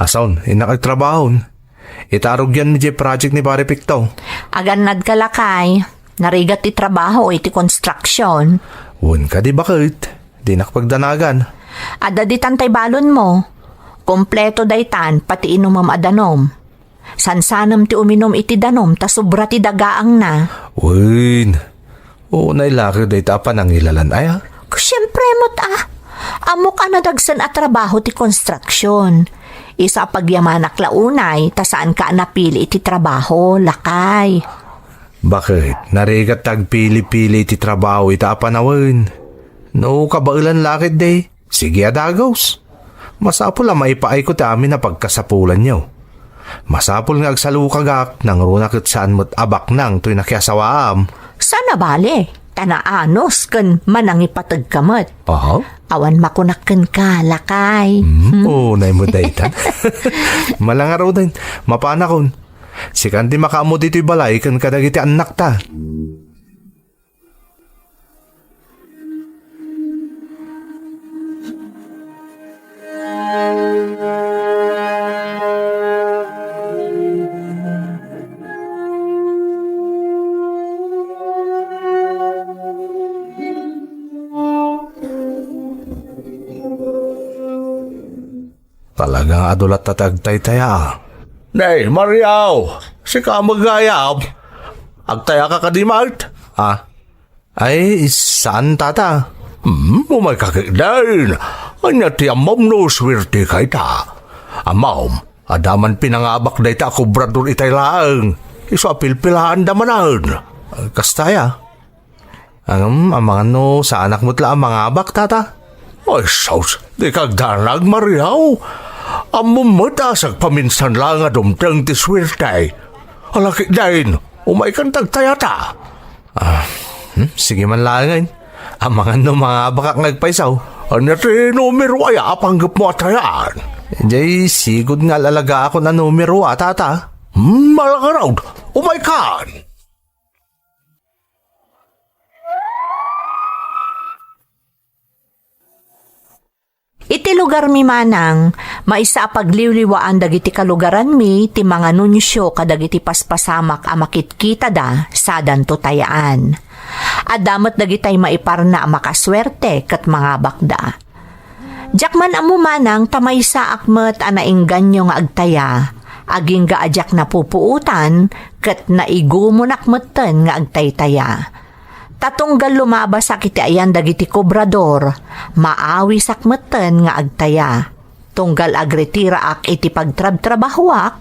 Asaon, innak agtrabahon. Ita a rugianmi diay project ni Pare Picto. Agannadka, lakay. Narigat ti trabaho iti construction. Wen kadi, baket? Dinak pagdanagan. Adda ditan tay balonmo. Kompleto daytan, pati inumem a danom. Sansanem ti uminum iti danom ta sobra ti dagaangna. Wen. Unay la ket dayta a panangilalan, aya? Siempre met a. Ammok a nadagsen a trabaho ti construction. Isu a pagyamanak la unay, ta saanka a napili iti trabaho, lakay. Baket, narigat ta agpili-pili iti trabaho ita a panawen. No kabaelan la ketdi, sige a dagus. Masapul a maipaayko ti amin a pagkasapulanyo. Masapul nga agsalukagak, nangruna ket saan met a baknang toy nakiasawaam. Saan a bale, ta naanus ken manangipategka met. Aha. Awan makunak kenka, lakay. Hmm, hmm. Unay met daytan. Malangaruden, mapanakon. Sikan ti makaammo ditoy balay ken kadagiti annakta. Talaga nga adu latta ti agtaytaya. Nay, Mariaw, sika met gayam. Agtayaka kadi met? Ah, ay, saan, tata? Hmm, umayka ketdin. Ania ti ammom no suerteka ita? Ammom, adda man pinangabak dayta a kobrador itay laeng. Isu a pilpilaanda manen. Kasta aya? Ngem, amangan no saanak met la a mangabak, tata? Ay, sus, dika agdanag, Mariaw. Ammom met a sagpaminsan laeng a dumteng ti suerte. Ala ketdin, umaykan ta agtayata. Ah, hmm, sige man laengen. Amangan no mangabakak nga agpayso. Ania ti numero aya a panggepmo a tayaan? Diay sigud nga al-alagaakon a numero a, tata. Hmm, malangarud, umaykan. Iti lugarmi manang, maysa a pagliwliwaan dagiti kalugaranmi ti manganunsio kadagiti paspasamak a makitkitada sadanto tayaan. Adda met dagitay maiparna a makasuerte ket mangabakda. Diak man ammo manang ta maysaak met a naengganyo nga agtaya, agingga a diak napupuotan ket naigumonak metten nga agtaytaya. Ta tunggal lumabasak iti ayan dagiti kobrador, maawisak metten nga agtaya. Tunggal agretiraak iti pagtrabtrabahoak,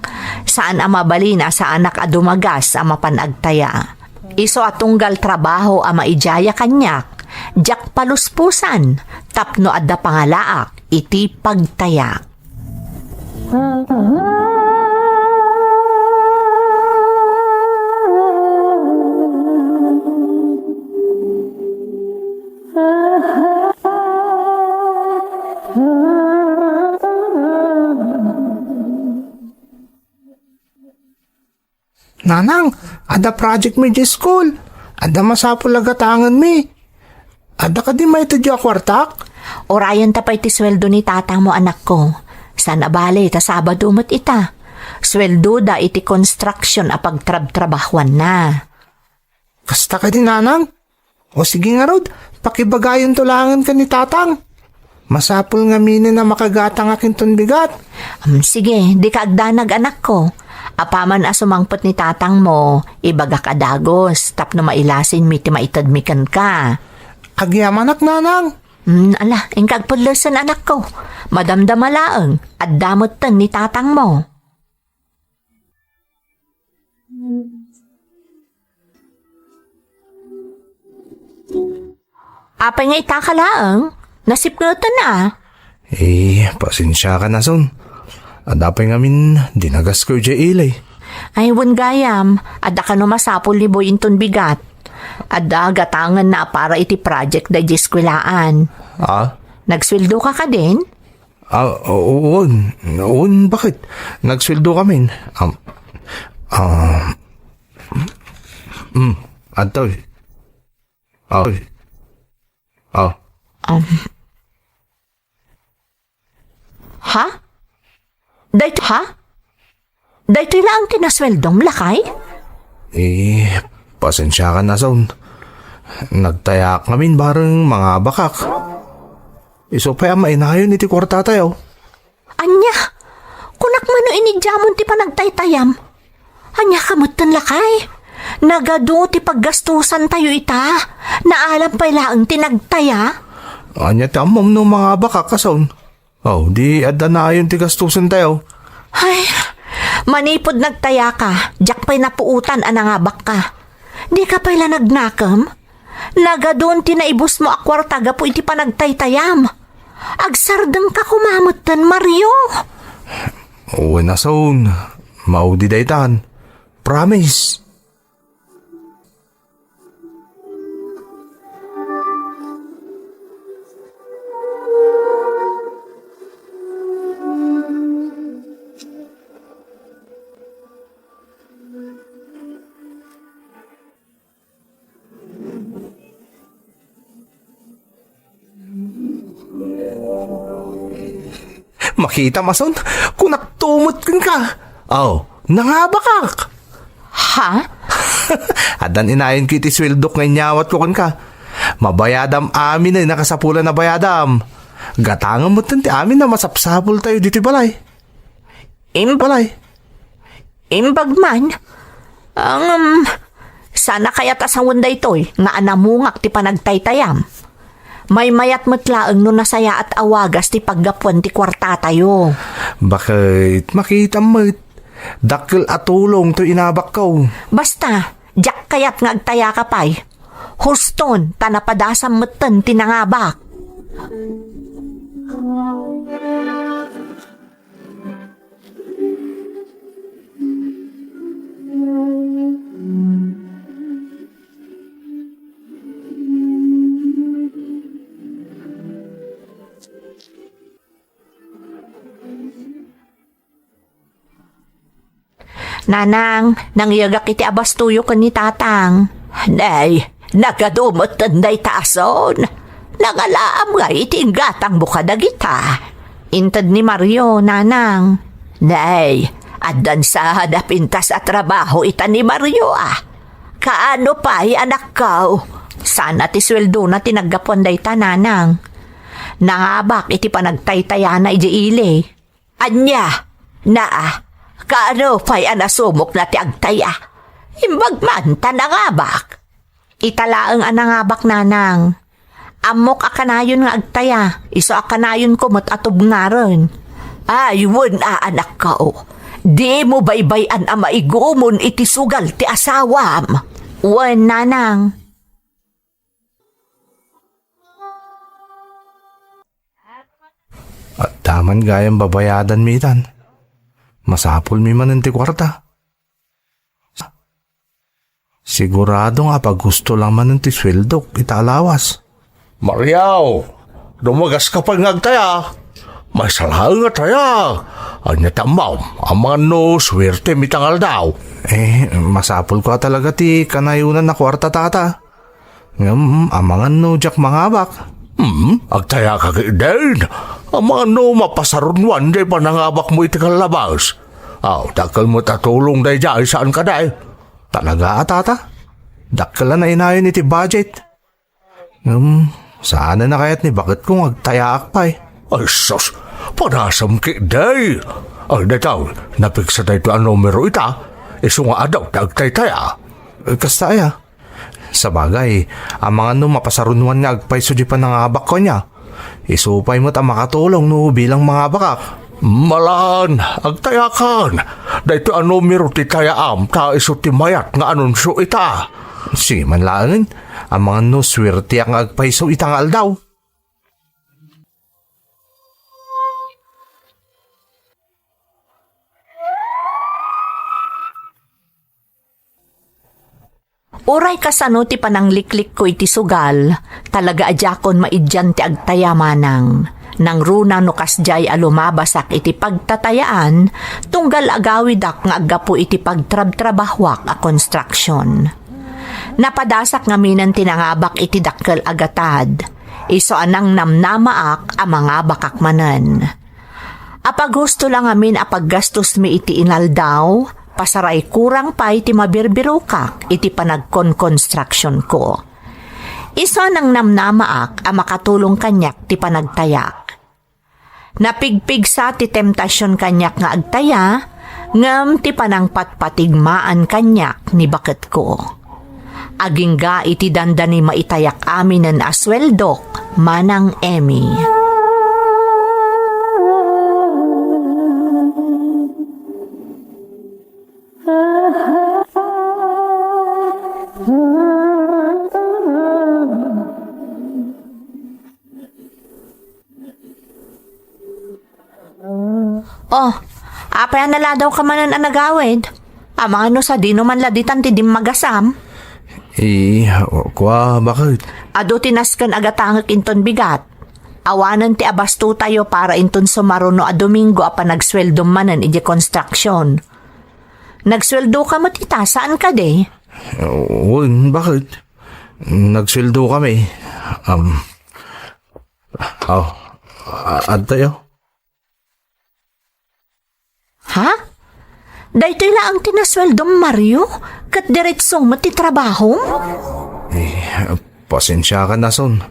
saan a mabalin a saanak a dumagas a mapan agtaya. Isu a tunggal trabaho a maidiaya kaniak, diak paluspusan tapno adda pangalaak iti pagtayak. Nanang, adda project mi idiay school. Adda masapul a gatangenmi. Adda kadi maitedyo a kuartak? Urayen ta pay ti sueldo ni tatangmo, anakko. Saan a bale ta Sabado met ita. Sueldoda iti construction a pagtrabtrabahuanna. Kasta kadi, nanang? O sige ngarud, pakibagayonto laengen ken ni tatang. Masapul ngamin a makagatangak inton bigat. Am, sige, dika agdanag, anakko. Apaman a sumangpet ni tatangmo, ibagak a dagus tapno mailasinmi ti maitedmi kenka. Agyamanak, nanang. Hmm, ala, inka agpullesen, anakko. Madamdama laeng, adda metten ni tatangmo. Apay nga itaka laeng? Nasipngeten a. Eh, pasensiakan a son. Adda pay ngamin dinagasko idiay ili. Ay, wen gayam, adda kano masapul ni Boy inton bigat. Adda gatangenna a para iti project daydi eskuelaan. Ah? Nagsueldo ka kadin? Ah, o-, wen, wen, baket? Nagsueldo kamin. Um, ah, mm, adtoy. Ah, ah. Um, ha? Daytoy, ha? Daytoy laeng ti nasueldom, lakay? Eh, pasensiakan, Ason. Nagtayaak ngamin bareng mangabakak. Isu pay a mainayon iti kuartatayo. Ania? Kunak mano, inidiamon ti panagtaytayam? Ania ka metten, lakay? Nagadu ti paggastusantayo ita. Naalam pay laeng ti nagtaya. Ania ti ammom no mangabakak, Ason? Oh, di adda nayon ti gastusen tayo. Ay, manipud nagtayaka, diak pay napuotan a nangabakka. Dika pay la nagnakem? Nagadun ti naibusmo a kuarta gapu iti panagtaytayam. Agsardengka koma metten, Mario. Wen, Ason, maudi daytan. Promise. Makitam, Ason, kunak tumot kenka. Aw, nangabakak. Ha? Addan inayonko iti sueldok nga inyawatko kenka. Mabayadam amin a nakasapulan a bayadam. Gatangem metten ti amin a masapsapultayo ditoy balay. Im-, balay. Imbag man. Ngem, sana kayat a sawen daytoy nga anamungak ti panagtaytayam. Maymayat met laeng no nasayaat a wagas ti paggapuan ti kuartatayo. Baket, makitam met. Dakkel a tulong toy inabakko. Basta, diak kayat nga agtayaka pay. Huston, ta napadasam metten ti nangabak. Nanang, nangiyegak iti abastoyo ken ni Tatang. Nay, nagadu metten dayta, Ason. Nangalaam ngay iti inggatangmo kadagita. Inted ni Mario, Nanang. Nay, addan sada pintas a trabaho ita ni Mario, a. Kaano pay, anakko? Sana ti sueldona ti naggapuan dayta, Nanang. Nangabak iti panagtaytayana idiay ili. Ania? Naa, kaano pay a nasumokna ti agtaya? Imbag man ta nangabak. Ita laeng a nangabak, Nanang. Ammok a kanayon nga agtaya, isu a kanayonko met a tubngaren. Ay, wen a, anakko. Dimo baybay-an a maigumon iti sugal ti asawam. Wen, Nanang. Adda man gayam babayadanmi itan. Masapulmi manen ti kuarta. Sigurado nga apaghusto lang manen ti sueldok ita a lawas. Mario, dumagaska pay nga agtaya. Maysa laeng a taya. Ania ti ammom, amangan no suertem ita nga aldaw? Eh, masapulko a talaga ti kanayonan a kuarta, Tata. Ngem, amangan no diak mangabak. Hmm, agtayaka ketdin. Amangan no mapasarunwan diay panangabakmo iti kallabas. Aw, dakkel met a tulong daydiay, saan kadi? Talaga a, Tata? Dakkel a nainayon iti budget. Ngem, saanen a kayat ni baketko nga agtayaak pay? Ay, sus! Padasam ketdi! Ay, dayta, napiksa daytoy a numero ita. Isu nga adu ti agtaytaya. Eh, kasta aya? Sabagay, amangan no mapasarunwan nga agpayso di panangabakko nia. Isu pay met a makatulong no bilang mangabakak. Malan, agtayakan. Daytoy a numero ti tayaam ta isu ti mayat nga anunsio ita. Sige man laengen, amangan no suerteak nga agpayso ita nga aldaw. Uray kasano ti panangliklikko iti sugal, talaga a diakon maiddian ti agtaya manang. Nangruna no kasdiay a lumabasak iti pagtatayaan, tunggal agawidak nga aggapu iti pagtrabtrabahoak a construction. Napadasak ngaminen ti nangabak iti dakkel a gatad. Isu a nangnamnamaak a mangabakak manen. Apaghusto la ngamin a paggastosmi iti inaldaw, pasaray kurang pay ti mabirbirokak iti panagkonkonstruksionko. Isu a nangnamnamaak a makatulong kaniak ti panagtayak. Napigpigsa ti temptasion kaniak nga agtaya, ngem ti panangpatpatigmaan kaniak ni baketko. Agingga iti dandani maitayak aminen a sueldok, Manang Emmy. Oh, apay a naladawka manen a nagawid? Amangan no sadino man la ditan ti dimmagasam? Eh, kua, bakit? Adu ti nasken a gatangek inton bigat. Awanen ti abastotayo para inton sumaruno a Domingo a panagsueldom manen idiay konstruksion. Nagsueldoka met ita, saan kadi? Wen, bakit? Nagsueldo kami. Um, oh, a-, adtoy, oh. Ha? Daytoy laeng ti nasueldom, Mario? Ket diretso met ti trabahom? Eh, pasensiakan, Nason.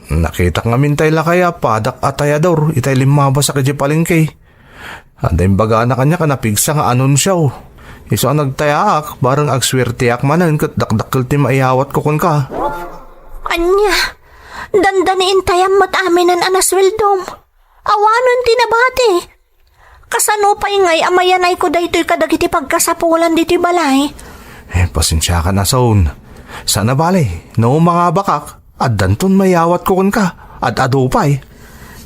Nakitak ngamin tay lakay a padak a tayador itay limmabasak idiay palengke. Adda imbagana kaniak a napigsa nga anunsio. Isu a nagtayaak, bareng agsuerteak manen ket dakdakkel ti maiyawatko kenka. Ania? Dandani intayam met aminen a nasueldom? Awanen ti nabati. Kasano pay ngay a mayanayko daytoy kadagiti pagkasapulan ditoy balay? Eh, pasensiakan, Nason. Saan a bale, no mangabakak, addanton mayawatko kenka. Ad-adu pay.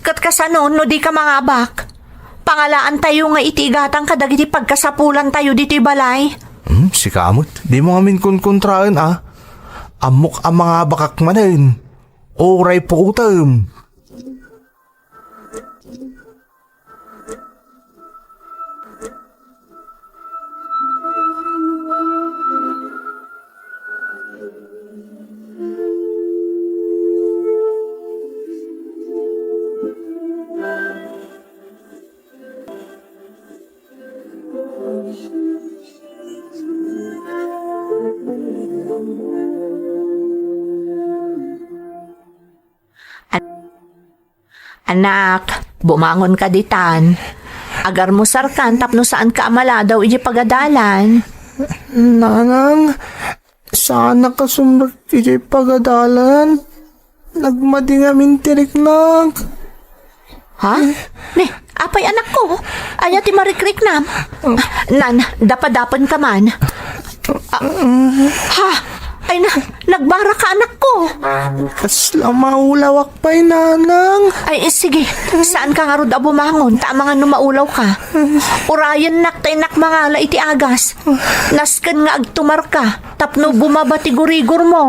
Ket kasano no dika mangabak? Pangalaantayo nga iti igatang kadagiti pagkasapulantayo ditoy balay. Hmm, sika met, dimo ngamin kunkuntraen, a. Ammok a mangabakak manen. Uray puotem. An-, anak, bumangon ka ditan. Agarmusarkan tapno saan ka a maladaw iti pagadalan. Nanang, saanak a sumrek iti pagadalan. Nagmadi ngamin ti riknak. Ha? Ni, apay, anakko? Ania ti marikriknam? Nan, dapadapen ka man. Ah, ha? Ay na, nagbara ka, anakko. Kasla maulawak pay, nanang. Ay, sige. Saan ka ngarud a bumangon? Ta amangan no maulaw ka. Urayennak ta innak mangala iti agas. Nasken nga agtumar ka. Tapno bumaba ti gurigor mo.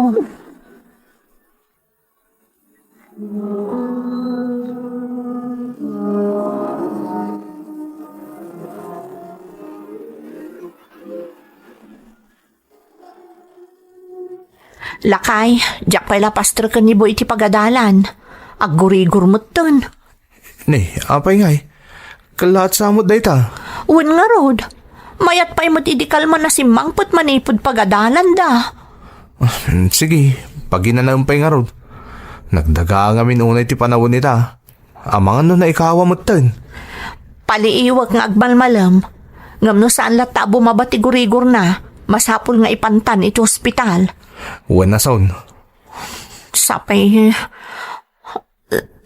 Lakay, diak pay la pastreken ni Boy iti pagadalan. Aggurigor metten. Ni, apay ngay? Kellaat sa met dayta? Wen ngarud. Mayat pay met idi kalman a simmangpet manipud pagadalanda. Sige, paginanaem pay ngarud. Nagdagaa ngamin unay ti panawen ita. Amangan no naikawa metten. Paliiwek nga agmalmalem. Ngem no saan latta a bumaba ti gurigorna, masapul nga ipantan iti ospital. Wen, Nason. Sapay,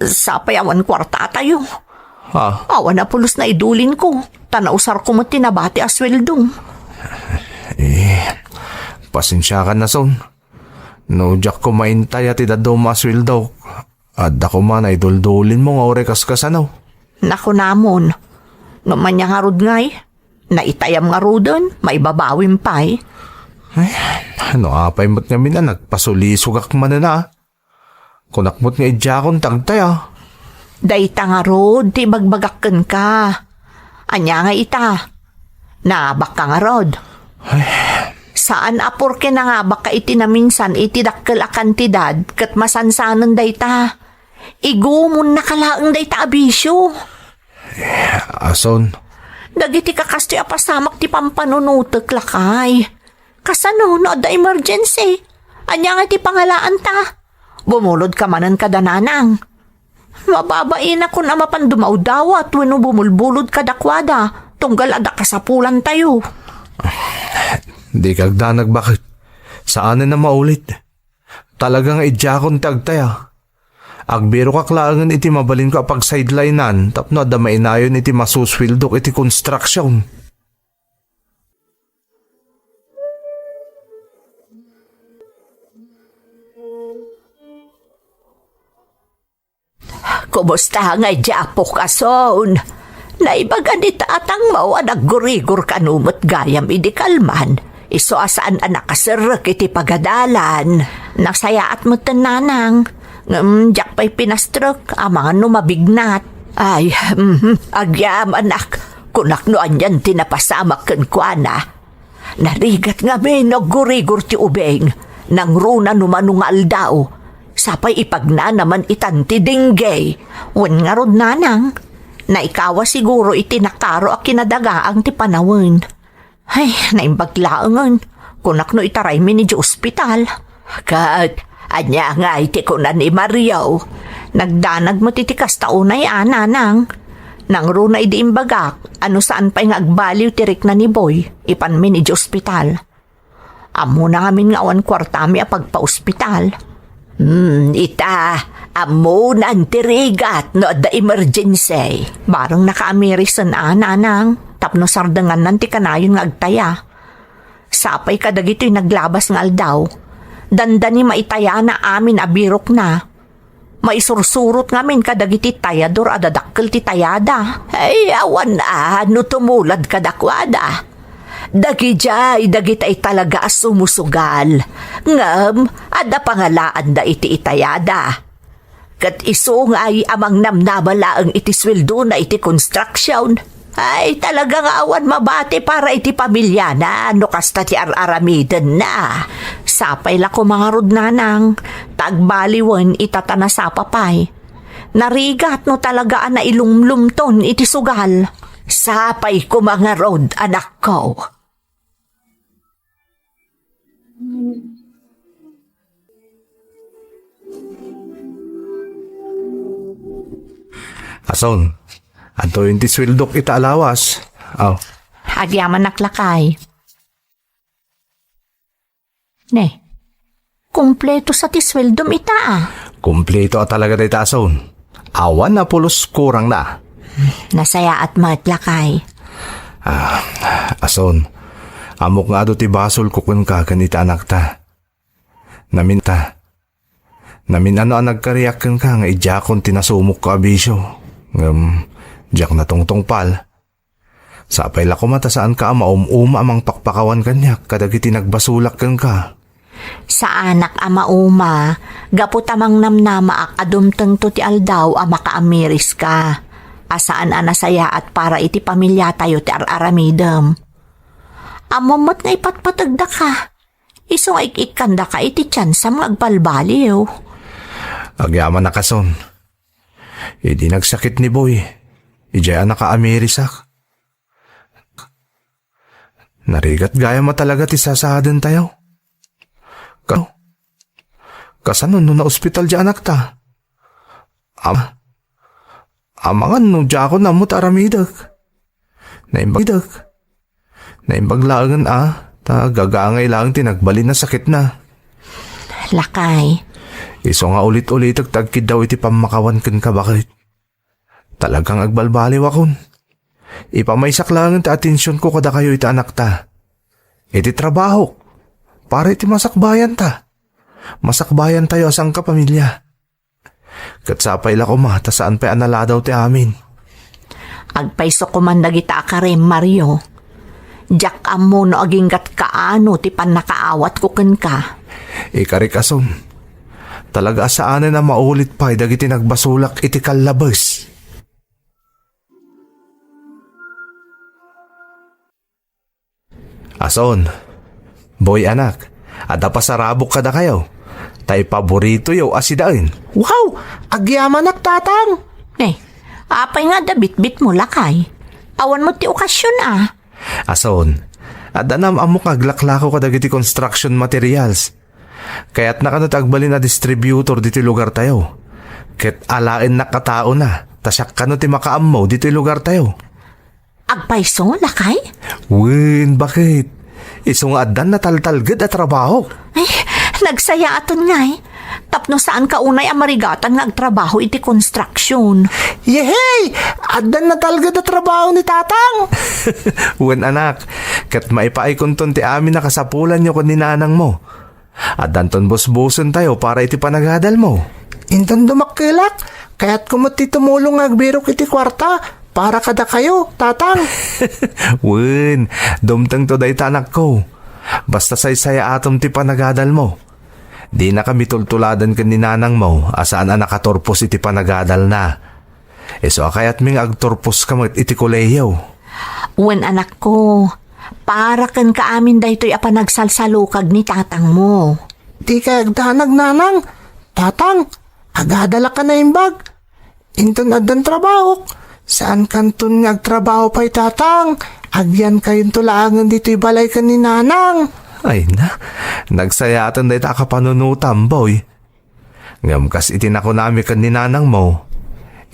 sapay awan kuartatayo. Ha? Awan a pulos naidulinko, ta nausarko met ti nabati a sueldo. Eh, pasensiakan, Nason. No diak koma intaya ti dadduma a sueldok, adda koma naiduldulinmo nga uray kaskasano. Nakunamon, ngem ania ngarud ngay? Naitayam ngaruden, maibabawim pay. Ay, no apay met ngamin a nagpasulisogak manen a? Kunak met nga idiakon ti agtaya. Dayta ngarud ti ibagbagak kenka. Ania nga ita? Nangabakka ngarud? Ay. Saan a porke nangabakka iti naminsan iti dakkel a kantidad ket masansanen dayta. Igumonnaka laeng dayta a bisio. Ason? Dagiti kakastoy a pasamak ti pampanunotek, lakay. Kasano no adda emergency? Ania nga ti pangalaanta? Bumulodka manen kada nanang. Mababainakon a mapan dumawdawat wenno bumulbulod kadakuada, tunggal adda kasapulantayo. Dika agdanag, baket. Saanen a maulit. Talaga nga idiakon ti agtaya. Agbirokak laengen iti mabalinko a pagsideline-an tapno adda mainayon iti masusweldok iti construction. Kumusta ngay diay apok, Ason? Naibaga ni tatangmo a naggurigor kano met gayam idi kalman. Isu a saan a nakaserrek iti pagadalan. Nasayaat metten, nanang. Ngem diak pay pinastrek, amangan no mabignat. Ay, mhm, agyamanak. Kunak no anian ti napasamak kenkuana. Narigat ngamin no aggurigor ti ubing, nangruna no mano nga aldaw. Sapay ipagnanaman itan ti dengue. Wen ngarud, nanang, naikawa siguro iti nakaro a kinadagaang ti panawen. Ay, naimbag laengen. Kunak no itaraymi idiay ospital. Ket ania ngay ti kuna ni Mario? Nagdanag met iti kasta unay a, nanang. Nangruna idi imbagak a no saan pay nga agbaliw ti rikna ni Boy, ipanmin idiay ospital. Ammona ngamin nga awan kuartami a pagpaospital. Hmm, ita, ammonan ti rigat no adda emergency. Bareng nakaamirisan a, nanang, tapno sardengannan ti kanayon nga agtaya. Sapay kadagitoy naglabas nga aldaw, dandani maitayana amin a birokna. Maisursurot ngamin kadagiti tayador a dadakkel ti tayada. Ay, awan a no tumulad kadakuada. Dagidiay dagitay talaga a sumusugal, ngem adda pangalaanda iti itayada. Ket isu ngay a mangnamnama laeng iti sueldona iti construction. Ay, talaga nga awan mabati para iti pamiliana no kasta ti ar-aramidenna. Sapay la koma ngarud, nanang, ta agbaliwen ita ta nasapa pay. Narigat no talaga a nailumlumton iti sugal. Sapay koma ngarud, anakko. Ason, adtoyen ti sueldok ita a lawas. Aw. Agyamanak, lakay. Ne, kumpleto sa ti sueldom ita, a? Kumpleto a talaga dayta, Ason. Awan a pulos kurangna. Nasayaat met, lakay. Ah, Ason, ammok nga adu ti basolko kenka ken ita anakta. Namin ta. Namin-ano a nagkariak kenka nga idiakon ti nasumokko a bisio. Ngem, diak natungtungpal. Sapay la koma ta saanka a maum-uma a mangpakpakawan kaniak kadagiti nagbasolak kenka. Saanak a mauma, gapu ta mangnamnamaak a dumtengto ti aldaw a makaamiriska, a saan a nasayaat para iti pamiliatayo ti ar-aramidem. Ammom met nga ipatpategdaka. Isu nga ik-ikkandaka iti tiansam nga agbalbaliw. Agyamanak, Ason. Idi nagsakit ni Boy, idiay a nakaamirisak. Narigat gayam a talaga ti sasaadentayo. Ka-, kasano no naospital diay anakta? Am-, amangan no diakon ammo ti aramidek. Naimbag, naimbag laengen a, ta gagangay laeng ti nagbalin a sakitna. Lakay. Isu nga ulit-ulitek ti agkiddaw iti pammakawan kenka, baket. Talagang agbalbaliwakon. Ipamaysak laengen ti atensionko kadakayo iti anakta. Iti trabahok. Para iti masakbayanta. Masakbayantayo a sangkapamilya. Ket sapay la koma ta saan pay a naladaw ti amin. Agpayso koman dagita a karim, Mario. Diak ammo no agingga't kaano ti pannakaawatko kenka. Ikarik, Ason. Talaga a saanen a maulit pay dagiti nagbasolak iti kallabes. Ason, Boy, anak, adda pasarabok kadakayo, ta ipaboritoyo a sidaen. Wow! Agyamanak, Tatang! Eh, Apay nga adda bitbitmo, lakay? Awan met ti okasion a. Ason, adda nam-ammok nga aglaklako kadagiti construction materials. Kayatna kano ti agbalin a distributor ditoy lugartayo. Ket alaennak a taona, ta siak kano ti makaammo ditoy lugartayo. Agpayso, lakay? Wen, baket. Isu nga addan nataltalged a trabaho. Ay, nagsayaaten ngay. Tapno saanka unay a marigatan nga agtrabaho iti construction. Yehey! Addan natalged a trabaho ni Tatang! Wen, anak, ket maipaaykonton ti amin a kasapulanyo ken ni nanangmo. Addanton busbusentayo para iti panagadalmo. Inton dumakkelak, kayatko met ti tumulong nga agbirok iti kuarta para kadakayo, Tatang. Wen, dumtengto dayta, anakko. Basta saysayaatem ti panagadalmo. Dinakami tultuladen ken ni nanangmo a saan a nakaturpos iti panagadalna. Isu a kayatmi nga agturposka met iti kolehiyo. Wen, anakko, para kenka amin daytoy a panagsalsalukag ni tatangmo. Dikay agdanag, nanang. Tatang, agadalak a naimbag. Inton addan trabahok, saankanton nga agtrabaho pay, tatang. Agyankayonto laengen ditoy balay ken ni nanang. Ay na, nagsayaaten dayta a kapanunotam, boy. Ngem kas iti nakunami ken ni nanangmo,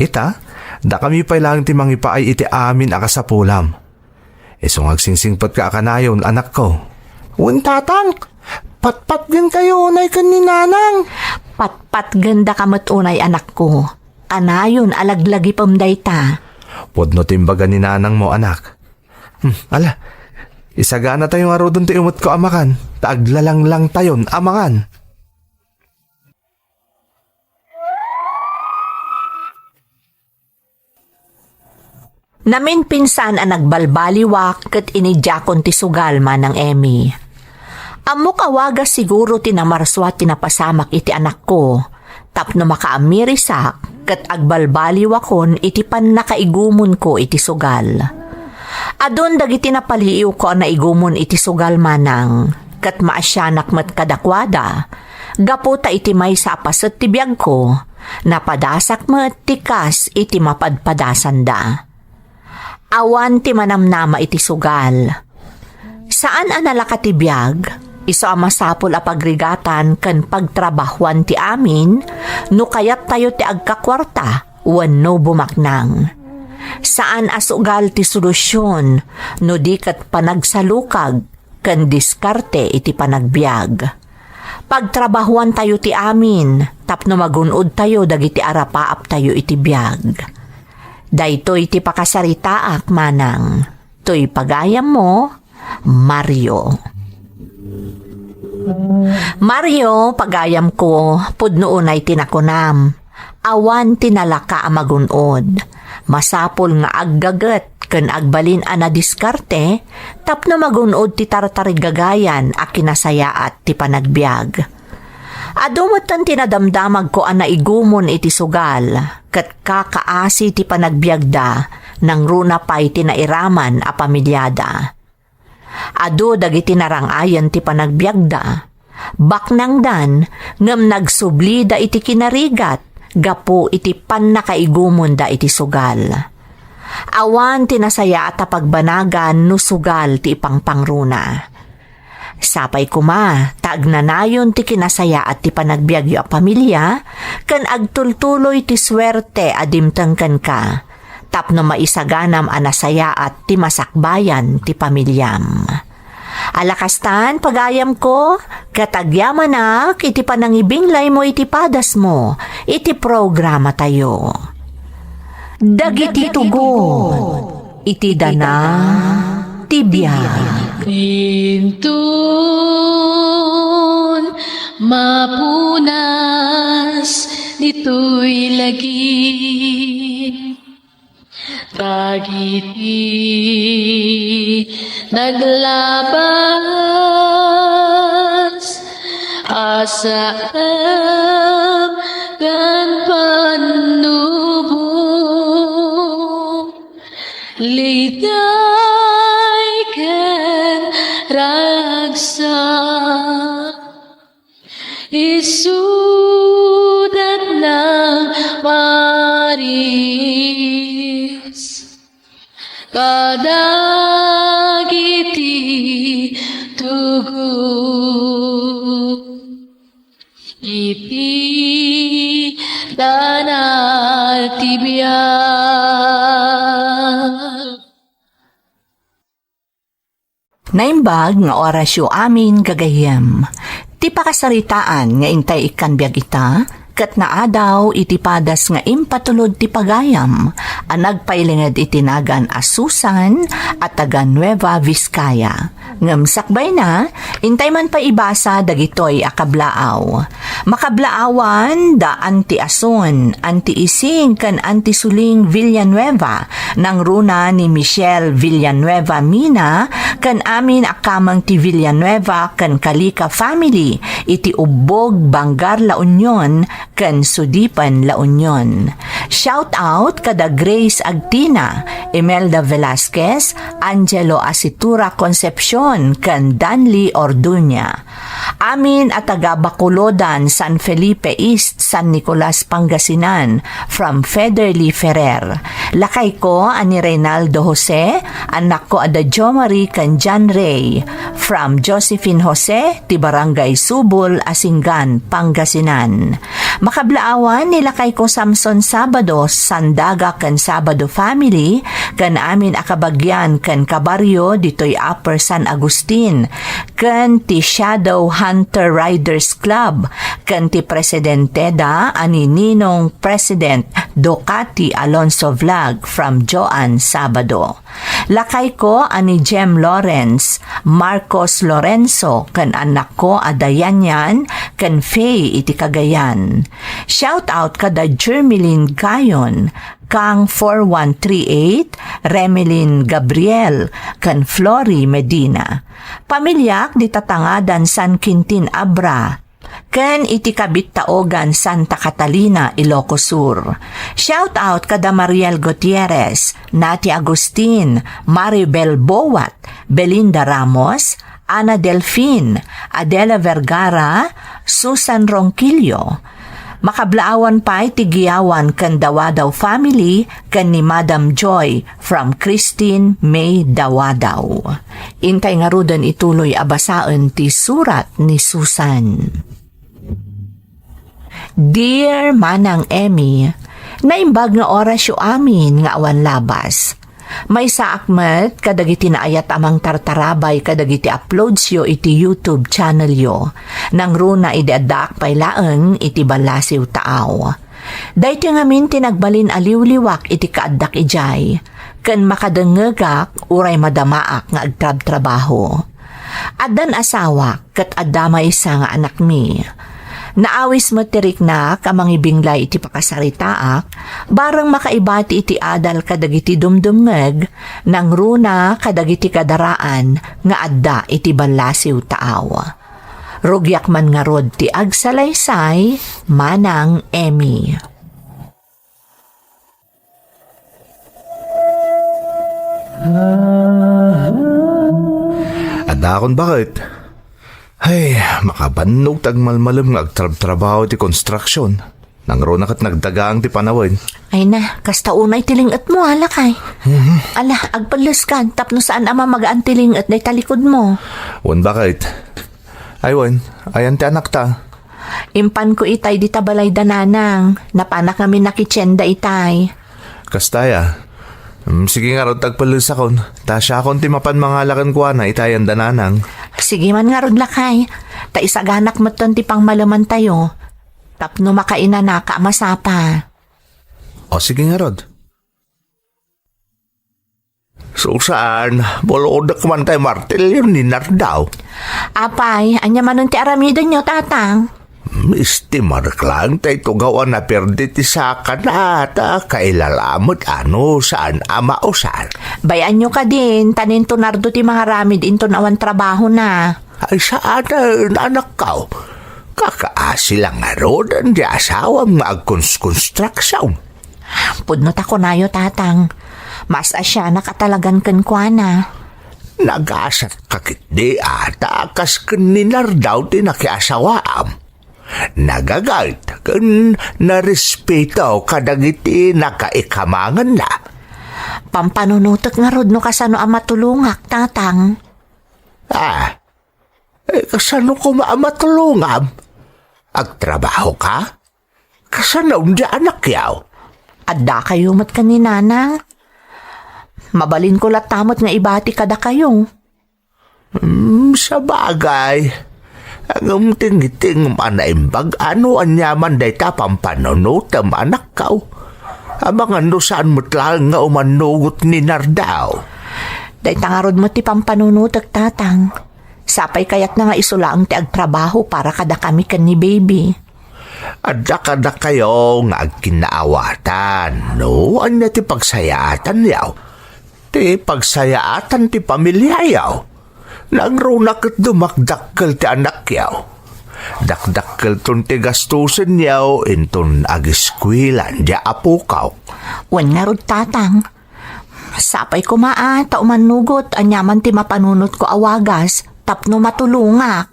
ita, dakami pay laeng ti mangipaay iti amin a kasapulam. Isu nga agsingsingpetka a kanayon, anakko. Wen, tatang, patpatgenkayo unay ken ni nanang. Patpatgendaka met unay, anakko. Kanayon a laglagipem dayta. Pudno ti imbaga ni nanangmo, anak. Hmm, ala, isaganatayo ngaruden ti umetko a makan, ta aglalanglangtayon a mangan. Naminpinsan a nagbalbaliwak ket inidiakon ti sugal, Manang Emmy. Ammok a wagas siguro ti namarsua ti napasamak iti anakko, tapno makaamirisak ket agbalbaliwakon iti pannakaigumonko iti sugal. Adun dagiti napaliiwko a naigumon iti sugal, Manang, ket maasianak met kadakuada, gapu ta iti maysa a paset ti biagko, napadasak met ti kas iti mapadpadasanda. Awan ti manamnama iti sugal. Saan a nalaka ti biag, isu a masapul a pagrigatan ken pagtrabahuan ti amin no kayattayo ti agkakuarta wenno bumaknang. Saan a sugal ti solusion no di ket panagsalukag ken diskarte iti panagbiag. Pagtrabahuantayo ti amin tapno magun-odtayo dagiti arapaaptayo iti biag. Daytoy ti pakasaritaak, Manang. Toy pagayammo, Mario. Mario, pagayamko, pudno unay ti nakunam. Awan ti nalaka a magun-od. Masapul nga aggaget ken agbalin a nadiskarte tapno magun-od ti tartarigagayan a kinasayaat ti panagbiag. Adu metten ti nadamdamagko a naigumon iti sugal ket kakaasi ti panagbiagda nangruna pay ti nairaman a pamiliada. Adu dagiti narang-ayen ti panagbiagda. Baknangdan ngem nagsublida iti kinarigat gapu iti pannakaigumonda iti sugal. Awan ti nasayaat a pagbanagan no sugal ti ipangpangruna. Sapay koma ta agnanayon ti kinasayaat ti panagbiagyo a pamilia ken agtultuloy ti suerte a dimteng kenka tapno maisaganam a nasayaat ti masakbayan ti pamiliam. Ala kastan, pagayamko, ket agyamanak iti panangibinglaymo iti padasmo iti programatayo. Dagiti tugon iti dana ti biag. Inton mapunas ditoy lagip, dagiti naglabas a saem ken pannubo, liday ken ragsak, isudat nang mari- kadagiti tugot iti danag ti biag. Naimbag nga orasyo amin, gagayyem. Ti pakasaritaan nga intay ikkan biag ita, ket naadaw iti padas nga impatulod ti pagayam a nagpailinged iti nagan a Susan a taga Nueva Vizcaya. Ngem sakbayna, intay man pay ibasa dagitoy a kablaaw. Makablaawan da Anti Asun, Anti Ising, ken Anti Suling Villanueva, nangruna ni Michelle Villanueva Mina, ken amin a kameng ti Villanueva ken Calica family iti Ubbog, Bangar, La Union, ken Sudipan, La Union. Shout out kada Grace Agtina, Imelda Velasquez, Angelo Asitura Concepcion, ken Danley Orduña. Amin a taga Bacolod-an, San Felipe East, San Nicolas, Pangasinan, from Federly Ferrer. Lakayko a ni Reynaldo Jose, annakko a da Jomari ken John Ray, from Josephine Jose, ti Barangay Subol, Asingan, Pangasinan. Makablaawan ni lakayko Samson Sabado, Sandaga ken Sabado family, ken amin a kabagian ken kabarrio ditoy Upper San Agustin, ken ti Shadow Hunter Riders Club, ken ti presidenteda a ni Ninong President Ducati Alonso Vlog from Joan Sabado. Lakayko a ni Jem Lawrence, Marcos Lorenzo, ken annakko a da Yanyan ken Faye iti Cagayan. Shout out kada Jermeline Gayon, Kang four one three eight, Remelin Gabriel, ken Flory Medina. Pamiliak di Tatangadan, San Quintin Abra, ken iti Kabit Taogan, Santa Catalina, Ilocos Sur. Shout out kada Mariel Gutierrez, Nati Agustin, Maribel Bowat, Belinda Ramos, Ana Delfin, Adela Vergara, Susan Ronquillo. Makablaawan pay ti Giyawan ken Dawadaw family ken ni Madam Joy from Christine May Dawadaw. Intay ngaruden ituloy a basaen ti surat ni Susan. Dear Manang Emmy, naimbag nga orasyo amin nga awan labas. Maysaak met kadagiti naayat a mangtartarabay kadagiti uploadsyo iti YouTube channelyo. Nangruna idi addaak pay laeng iti ballasiw taaw. Daytoy ngamin ti nagbalin a liwliwak iti kaaddak idiay, ken makadengngegak uray madamaak nga agtrabtrabaho. Addan asawak ket adda maysa nga anakmi. Naawis met ti riknak a mangibinglay iti pakasaritaak, bareng makaibati iti adal kadagiti dumdumngeg, nangruna kadagiti kadaraan nga adda iti ballasiw taaw. Rugiak man ngarud ti agsalaysay, Manang Emmy. Addaakon baket. Ay, makabannog ti agmalmalem nga agtrabtrabaho ti construction. Nangruna ket nagdagaang ti panawen. Ay na, kasta unay ti ling-etmo, a, lakay. Mhm. Ala, agpelles kan, tapno saan a mamagaan ti ling-et dayta likudmo. Wen baket. Ay wen, ayan ti anakta? Impanko itay dita balay da nanang. Napanak ngamin nakitienda itay. Kasta aya? Mm, sige ngarud, agpellesakon. Ta siakon ti mapan mangala kenkuana ita ayan da nanang. Sige man ngarud, lakay. Ta isaganak metten ti pangmalemantayo. Tapno makainanaka a masapa. O, sige ngarud. Susan, bulodek man tay martilyo ni Nardaw. Apay, ania manen ti aramidenyo, Tatang? Mistimarek laeng tay tugaw a naperdi ti sakana, ta kailalamet a no saan a mausar. Bay-anyo kadin, ta ni Nardo ti mangaramid inton awan trabahona. Ay, saanen, anakko. Kakaasi la ngaruden ti asawam nga agkonstruction. Pudno ta kunayo, Tatang. Mas-asianak a talagan kenkuana. Nagasatka ketdi a ta kas ken ni Nardaw ti nakiasawaam. nagaget ken narespeto kadagiti nakaikamangenna. Pampanunotek ngarud no kasano a matulongak, Tatang. Ah, eh, kasano koma a matulongam? Agtrabaho ka? Kasano di anakyaw? Adda kayo met ken ni Nanang. Mabalin ko latta met nga ibati kadakayo. Hmm, sabagay. Ngem tingting a naimbag no aniaman dayta pampanunotem, anakko. Amangan no saan met laeng nga umannugot ni Nardo. Dayta ngarud met ti pampanunotek, Tatang. Sapay kayatna nga isu laeng ti agtrabaho para kadakami ken ni Baby. Adda kadakayo nga agkinnaawatan no ania ti pagsayaatanyo, ti pagsayaatan ti pamiliayo. Nangruna ket dumakdakkel ti anakyo. Dakdakkelton ti gastusenyo inton agiskuelan ti apok. Wen ngarud, Tatang. Sapay koma a ta umannugot aniaman ti mapanunotko a wagas tapno matulongak.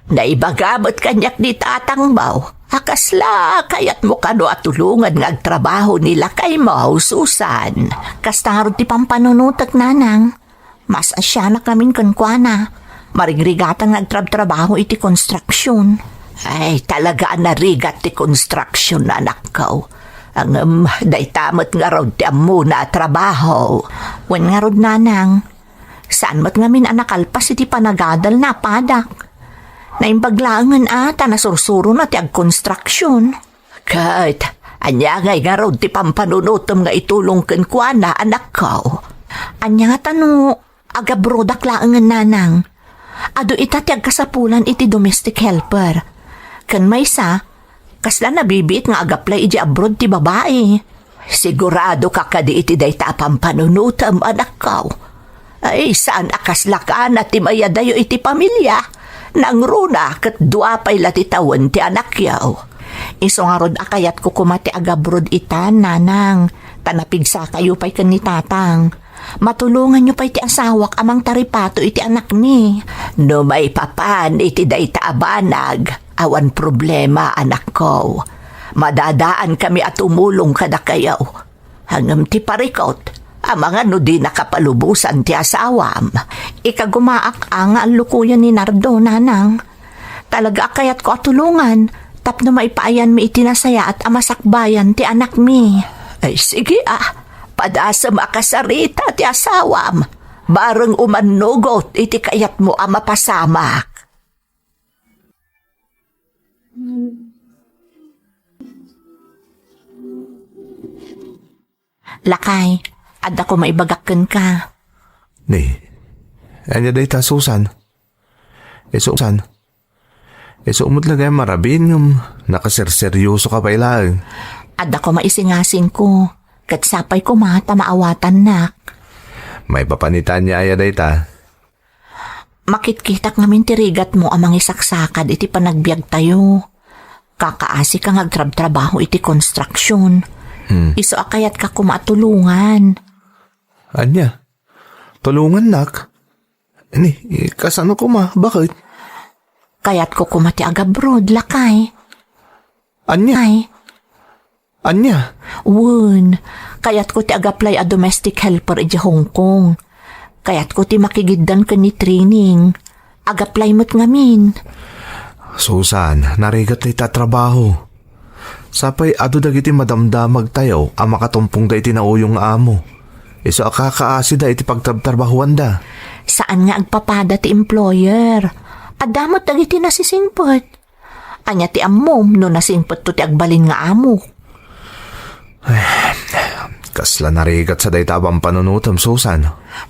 Naibaga met kaniak ni Tatang Bao a kasla kayatmo kano a tulongan nga agtrabaho ni lakaymo, Susan. Kasta ngarud ti pampanunotek, Nanang. Mas asianak ngamin kenkuana. Marigrigatan nga agtrabtrabaho iti konstruksion. Ay, talaga a narigat ti konstruksion, anakko. Ngem dayta met ngarud ti ammona a trabaho. Wen ngarud, Nanang. Saan met ngamin a nakalpas iti panagadalna a padak. Naimbag laengen a ta nasursurona ti agkonstruksion. Ket, ania ngay ngarud ti pampanunotem nga itulong kenkuana, anakko? Ania ngata no agabrodak laengen, Nanang? Adu ita ti agkasapulan iti domestic helper. Ken maysa, kasla nabibiit nga agaplay iti abroad ti babai. Sigurado ka kadi iti dayta a pampanunotem, anakko? Ay, saan a kasla kana ti mayadayo iti pamilia? Nangruna ket dua pay la ti tawen ti anakyo. Isu ngarud a kayatko koma ti agabrod itan, Nanang, ta napigsakayo pay ken ni Tatang. Matulonganyo pay ti asawak a mangtaripato iti anakmi. No maipapan iti dayta a banag, awan problema, anakko. Madadaankami a tumulong kadakayo. Ngem ti parikut, amangan no dinaka palubosan ti asawam. Ikagumaak a nga allukoyen ni Nardo, Nanang. Talaga a kayatko a tulongan tapno maipaayanmi iti nasayaat a masakbayan ti anakmi. Ay, sige a, padasem a kasarita ti asawam. Bareng umannugot iti kayatmo a mapasamak. Lakay, adda ko maibagak kenka. Ni, ania dayta, Susan? Isu, Susan? Isu met la gayam marabiin ngem nakaserseryoso ka pay laeng. Adda ko maisingasingko, ket sapay koma ta maawatannak. Maipapan ita ania aya dayta? Makitkitak ngamin ti rigatmo a mangisaksakad iti panagbiagtayo. Kakaasika nga agtrabtrabaho iti konstruksion. Hmm. Isu a kayatka koma a tulongan. Ania? Tulongannak? Ni, kasano koma? Bakit? Kayatko koma ti agabrod, lakay. Ania? Ay. Ania? Wen, kayatko ti agaplay a domestic helper idiay Hong Kong. Kayatko ti makigiddan ken ni training. Agaplay met ngamin. Susan, narigat dayta a trabaho. Sapay adu dagiti madamdamagtayo a makatumpongda iti nauyong nga amo. Isu a kakaasida iti pagtrabtrabahuanda. Saan nga agpapada ti employer. Adda met dagiti nasisingpet. Ania ti ammom no nasingpetto ti agbalin nga amok? Kasla narigat sa dayta a pampanunotem, Susan.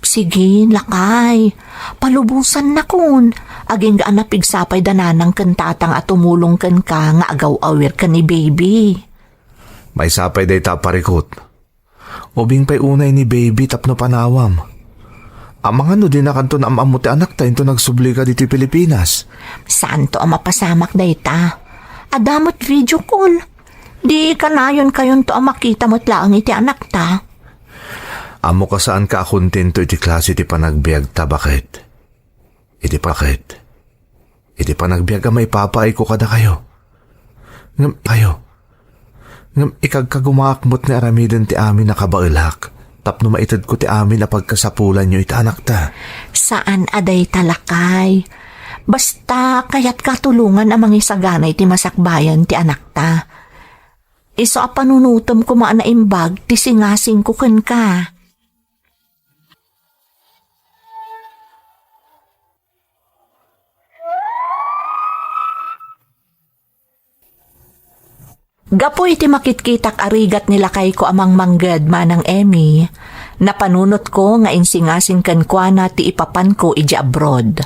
Sige, lakay. Palubosannakon. Agingga a napigsa pay da nanang ken tatang a tumulong kenka nga agaw-awir ken ni baby. Maysa pay dayta a parikut. Ubing pay unay ni baby tapno panawam. Amangan no dinakanto naam-ammo ti anakta inton nagsubli ka ditoy Pilipinas. Saanto a mapasamak dayta. Adda met video call. Di kanayon kayonto a makita met laeng iti anakta. Ammo ka saan ka a kontento iti klase ti panagbiagta, baket. Iti paket. Iti panagbiag a maipapaayko kadakayo. Ngem kayo. Ngem ikagkagumaak met nga aramiden ti amin a kabaelak, tapno maitedko ti amin a pagkasapulanyo iti anakta. Saan a dayta, lakay. Basta kayatka a tulongan a mangisagana iti masakbayan ti anakta. Isu a panunotem koma a naimbag ti singasingko kenka. Gapu iti makitkitak a rigat ni lakayko a mangmangged, Manang Emmy, napanunotko nga insingasing kenkuana ti ipapanko idiay abroad.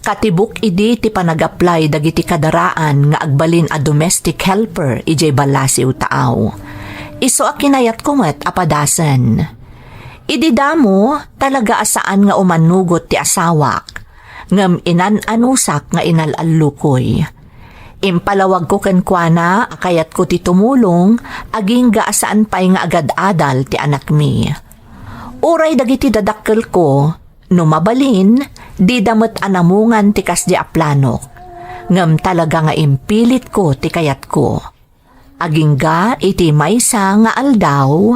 Katibuk idi ti panag-apply dagiti kadaraan nga agbalin a domestic helper idiay Balasiw, Taaw. Isu a kinayatko met a padasen. Idi damo, talaga a saan nga umanugot ti asawak, ngem inan-anusak nga inal-allukoy. Impalawagko kenkuana a kayatko ti tumulong, agingga a saan pay nga agad-adal ti anakmi. Uray dagiti dadakkelko, no mabalin, dida met anamungan ti kasdi a planok. Ngem talaga nga impilitko ti kayatko. Agingga iti maysa nga aldaw.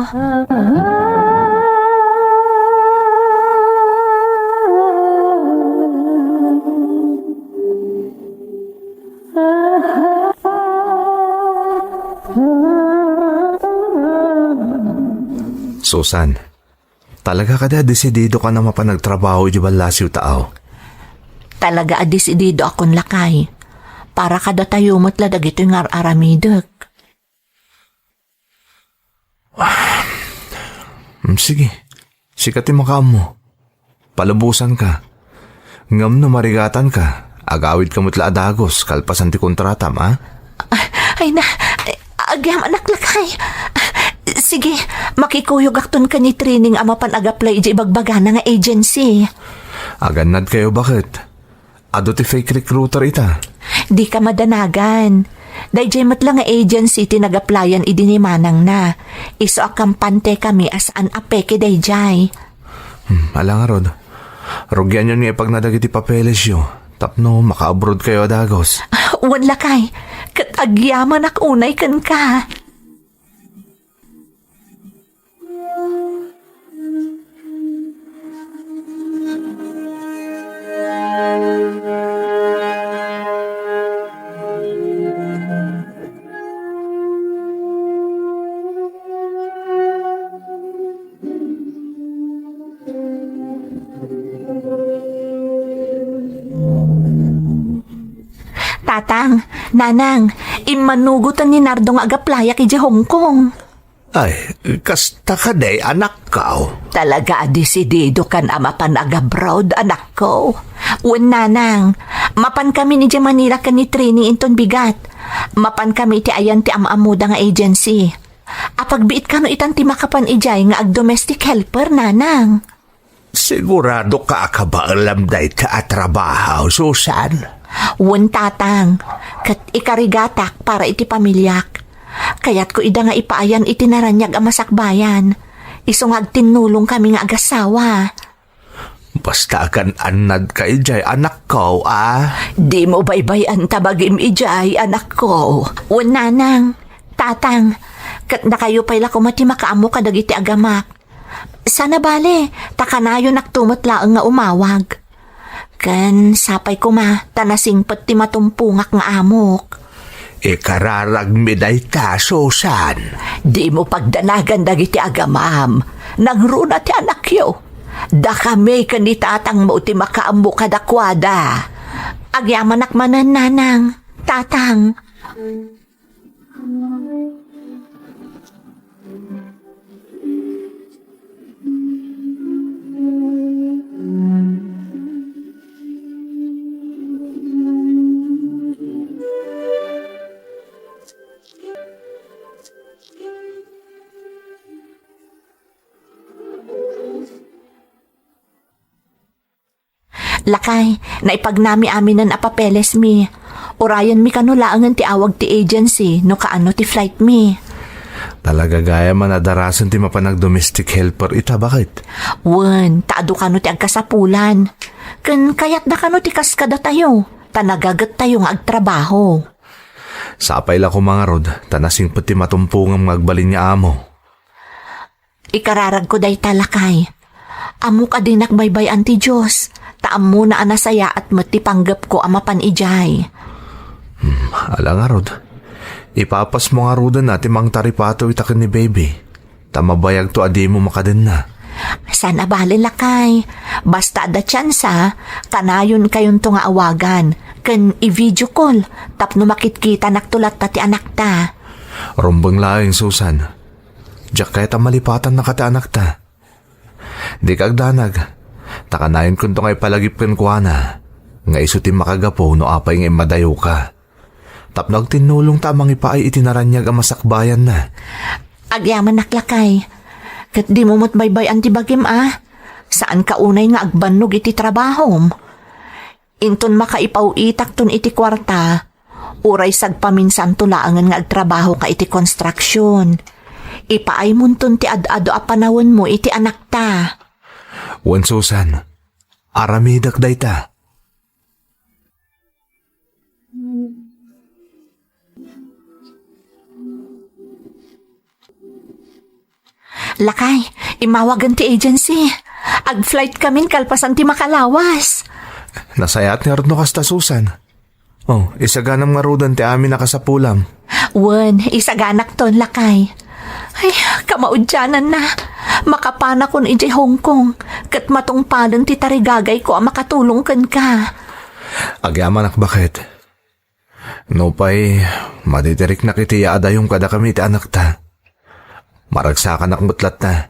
Susan, talaga kadi a desididokan a mapan agtrabaho idiay Balasiw, Taaw? Talaga a desididoakon, lakay. Para kadatayo met la dagitoy nga ar-aramidek. Hmm, sige. Sika ti makaammo. Palubosanka. Ngem no marigatanka, agawidka met la a dagus kalpasan ti kontratam, a? Ay, ay na, ay, agyamanak, lakay. Sige, makikuyogakton ken ni Trining a mapan ag-apply idiay ibagbagana nga agency. Agannadkayo, baket. Adu ti fake recruiter ita. Dika madanagan. Daydiay met la nga agency ti nag-applyan idi ni manangna. Isu a kampante kami a saan a peke daydiay. Hmm, ala ngarud. Rugianyon nga ipagna dagiti papelesyo tapno maka-abroad kayo a dagus. Wen, lakay, ket agyamanak unay kenka. Tatang, Nanang, immanugotan ni Nardo nga agaplayak idiay Hong Kong. Ay, kasta kadi, anakko? Talaga a desididokan a mapan ag-abroad, anakko? Wen, Nanang, mapan kami idiay Manila ken ni Trini inton bigat. Mapan kami iti ayan ti am-ammoda nga agency. Apagbiit kano itan ti makapan idiay nga ag-domestic helper, Nanang? Sigurado ka a kabaelam dayta a trabaho, Susan? Wen, Tatang. Ket ikarigatak para iti pamiliak. Kayatko ida nga ipaayan iti naraniag a masakbayan. Isu nga agtinnulong kami nga agasawa. Basta agan-annadka idiay, anakko, a? Dimo baybay-an ta bagim idiay, anakko. Wen, Nanang, Tatang, ket dakayo pay la koma ti makaammo kadagiti agamak. Sana bale, ta kanayonakto met laeng nga umawag. Ken sapay koma ta nasingpet ti matumpongak nga amok. Ikararagmi dayta, Susan. Dimo pagdanagan dagiti agamam. Nangruna ti anakyo. Dakami ken ni tatangmo ti makaammo kadakuada. Agyamanak manen, Nanang, Tatang. Lakay, naipagnami aminen a papelesmi. Urayenmi kano laengen ti awag ti agency no kaano ti flightmi. Talaga gayam a nadarasen ti mapan agdomestic helper ita, baket? Wen, ta adu kano ti agkasapulan. Ken kayatda kano ti kas kadatayo, ta nagagettayo nga agtrabaho. Sapay la koma ngarud, ta nasingpet ti matumpongam nga agbalin nga amo. Ikararagko dayta, lakay. Ammok a dinak baybay-an ti Dios, ta ammona a nasayaat met ti panggepko a mapan idiay. Hmm, ala ngarud. Ipapasmo ngaruden a ti mangtaripato ita ken ni baby. Ta mabayagto a dimo makadenna. Saan a bale, lakay. Basta adda tsansa, kanayonkayonto nga awagan, ken i-video call, tapno makitkitanakto latta ti anakta. Rumbeng laeng, Susan. Diak kayat a malipatannaka ti anakta. Dika agdanag, ta kanayonkonto nga ipalagip kenkuana nga isu ti makagapu no apay nga immadayoka. Tapno agtinnulongta a mangipaay iti naraniag a masakbayanna. Agyamanak, lakay. Ket dimo met baybay-an ti bagim a. Saanka unay nga agbannog iti trabahom. Inton makaipaw-itakton iti kuarta, uray sagpaminsanto laengen nga agtrabahoka iti konstruksion. Ipaaymonton ti ad-adu a panawenmo iti anakta. Wen, Susan, aramidek dayta. Lakay, imawagen ti agency. Ag-flight kamin kalpasan ti makalawas. Nasayaat ngarud no kasta, Susan. Oh, isaganam ngaruden ti amin a kasapulam. Wen, isaganakton, lakay. Ay, kamaudiananna. Makapanakon idiay Hong Kong, ket matungpalen ti tarigagayko a makatulong kenka. Agyamanak, baket. Nupay, madidiriknak iti yaadayom kadakami iti anakta. Maragsakanak met latta,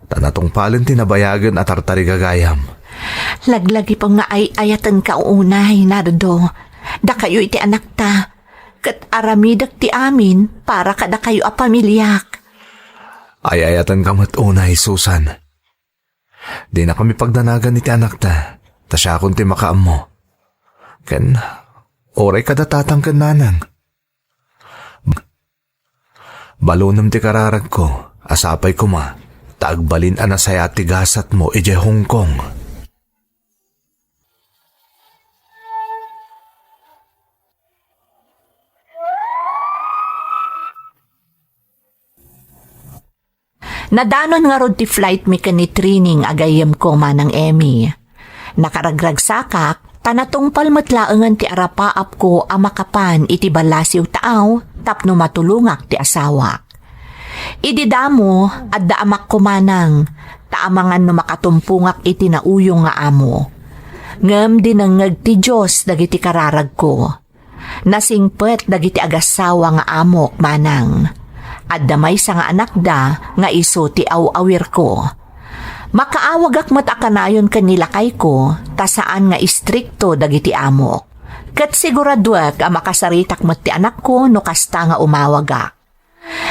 ta natungpalen ti nabayagen a tartarigagayam. Laglagipem nga ay-ayatenka unay, Nardo. Dakayo iti anakta, ket aramidek ti amin para kadakayo a pamiliak. Ay-ayatenka met unay, Susan. Dinakami pagdanagan iti anakta, ta siakon ti makaammo. Ken, uray kada tatang ken nanang. Balunem ti kararagko, a sapay koma, ta agbalin a nasayaat ti gasatmo idiay Hong Kong. Nadanon ngarud ti flight mi ken ni Trining a gayyemko, Manang Emmy. Nakaragragsakak, ta natungpal met laengen ti arapaapko a makapan iti ballasiw taaw tapno matulongak ti asawak. Idi damo, adda amakko manang, ta amangan no makatumpongak iti nauyong nga amo. Ngem dinengngeg ti Dios dagiti kararagko. Nasingpet dagiti agassawa nga amok manang. Adda maysa nga anakda nga isu ti aw-awirko. Makaawagak met a kanayon ken ni lakayko, ta saan nga istrikto dagiti amok. Ket siguraduek a makasaritak met ti anakko no kasta nga umawagak.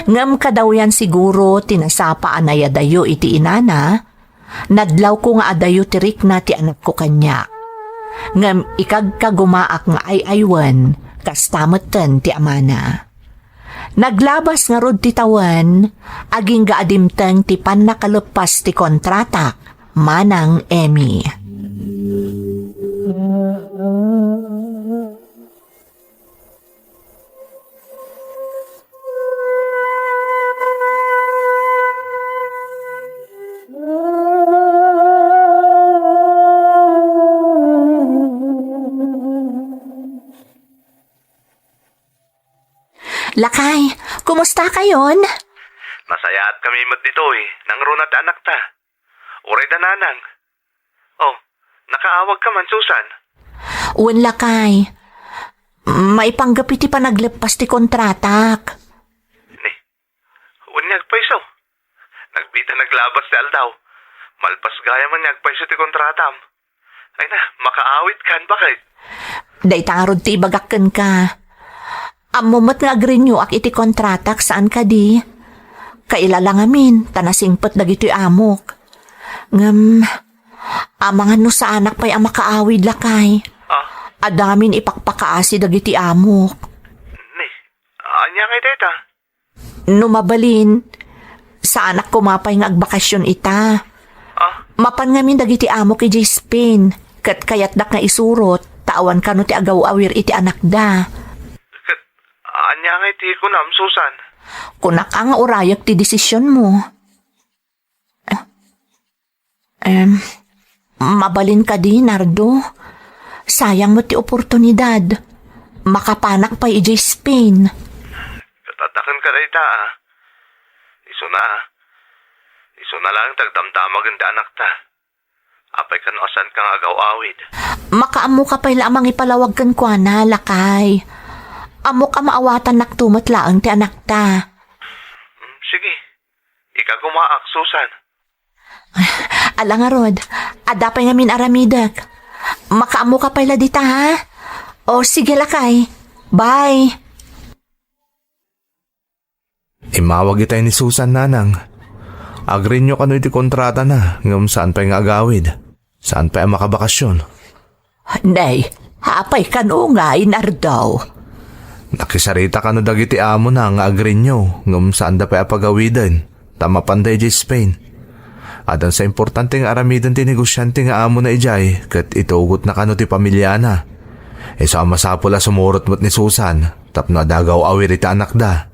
Ngem kadawyan siguro ti nasapa a nayadayo iti inana, nadlawko nga adayo ti rikna ti anakko kaniak. Ngem ikagkagumaak nga ay-aywen, kasta metten ti amana. Naglabas ngarud ti tawen, agingga a dimteng ti pannakaleppas ti kontratak, Manang Emmy. Lakay, kumusta kayon? Nasayaat kami met ditoy, nangruna ti anakta. Uray da nanang. Oh, nakaawag ka man, Susan? Wen, lakay. Maipanggep iti panagleppas ti kontratak. Ni, wen nga agpayso. Nagbiit a naglabas ti aldaw. Malpas gayam nga agpayso ti kontratam. Ay na, makaawit kan, baket? Dayta ngarud ti ibagak kenka. Ammo met nga agrenewak iti kontratak, saan kadi? Kailala ngamin, ta nasingpet dagitoy amok. Ngem, Amangan no saanak pay a makaawid, lakay. Ah? Adda ngamin ipakpakaasi dagiti amok. Ni, ania ngay dayta? No mabalin, saanak koma pay nga agbakasyon ita. Ah? Mapan ngamin dagiti amok idiay Spain, ket kayatdak nga isurot, ta awan kano ti agaw-awir iti anakda. Ket ania ngay ti kunam, Susan? Kunak a nga urayek ti desisionmo. Em, mabalin kadi, Nardo? Sayang met ti oportunidad. Makapanak pay idiay Spain. Ket adda kenka dayta, a. Isuna, a. Isuna laeng ti agdamdamagen ti anakta. Apay kano a saanka nga agaw-awid? Makaammoka pay la a mangipalawag kenkuana, lakay. Ammok a maawatannakto met laeng ti anakta. Mm, sige. Ikagumaak, Susan. Ala ngarud, adda pay ngamin aramidek. Makaammoka pay la dita, ha? O, sige, lakay. Bye. Immawag itay ni Susan, nanang. Agreew kano iti kontratana, ngem saan pay nga agawid. Saan pay a makabakasyon. Nay, apay kano ngay, Nardo? Nakisarita kano dagiti amona nga agreew, ngem saanda pay a pagawiden, ta mapanda idiay Spain. Addan sa importante nga aramiden ti negosiante nga amona idiay, ket itugotna kano ti pamiliana. Isu a masapul a sumurot met ni Susan, tapno adda agaw-awir iti anakda.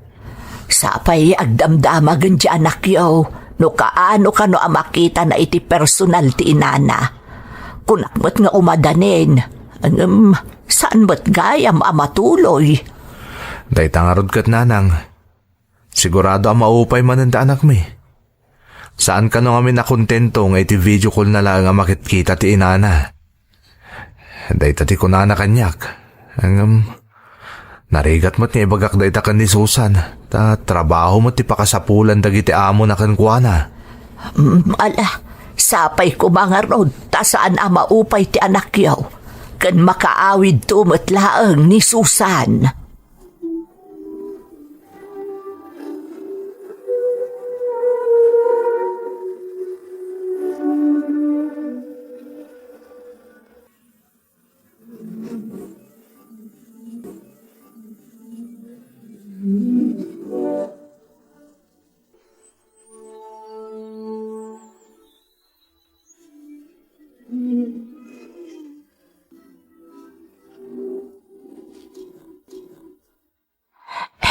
Sapay agdamdamagen ti anakyo no kaano kano a makitana iti personal ti inana. Kunak met nga umadanen, ngem saan met gayam a matuloy. Dayta ngarud ket, nanang, sigurado a maupay manen ti anakmi. Saan kano ngamin a kontento nga iti video call-na laeng a makitkita ti inana. Dayta ti kunana kaniak. Ngem, narigat met nga ibagak dayta ken ni Susan, ta trabaho met ti pakasapulan dagiti amona kenkuana. Mm, ala, sapay koma ngarud, ta saan a maupay ti anakyo, ken makaawidto met laeng ni Susan.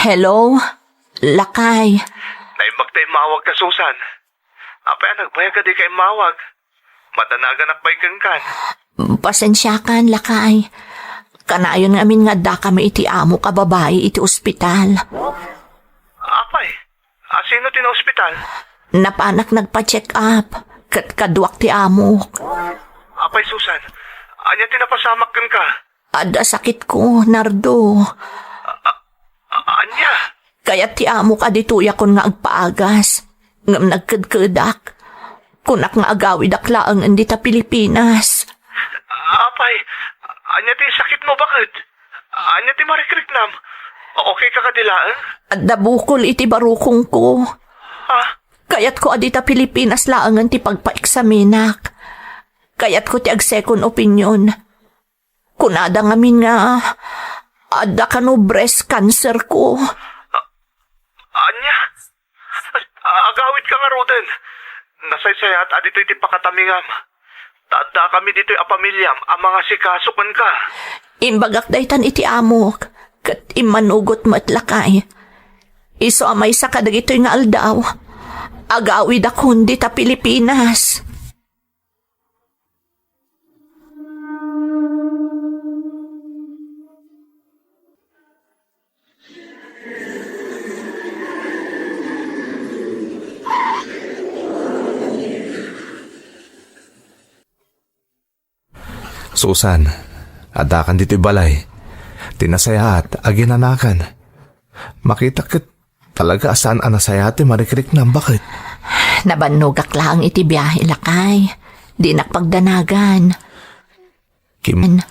Hello? Lakay. Naimbag ta immawagka, Susan. Apay a nagbayag a dika immawag? Madanaganak pay kenkan. Pasensiakan, lakay. Kanayon ngamin nga addakami iti amok a babai iti ospital. Apay, a sino ti naospital? Napanak nagpa-check up, ket kaduak ti amok. Apay, Susan, ania ti napasamak kenka? Adda sakitko, Nardo. A-, a-, ania? Kayat ti amok a ditoyakon nga agpaagas, ngem nagkedkedak. Kunak nga agawidak laengen dita Pilipinas. Apay, ania ti sakitmo, baket? Ania ti marikriknam? Okay ka kadi laeng? Adda bukol iti barukongko. Ah? Kayatko a dita Pilipinas laengen ti pagpaeksaminak. Kayatko ti ag-second opinion. Kunada ngamin nga adda kano breast cancer ko. A-, ania? A-, agawidka ngaruden. Nasaysayaat a ditoy ti pakatamingam. Ta addakami ditoy a pamiliam a mangasikaso kenka. Imbagak daytan iti amok, ket immanugot met, lakay. Isu a maysa kadagitoy nga aldaw, agawidakon dita Pilipinas. Susan, addakan ditoy balay. Ti nasayaat, aginanakan. Makitak ket talaga a saan a nasayaat ti marikriknam, baket? Nabannogak laeng iti biahe, lakay. Dinak pagdanagan. Kim-,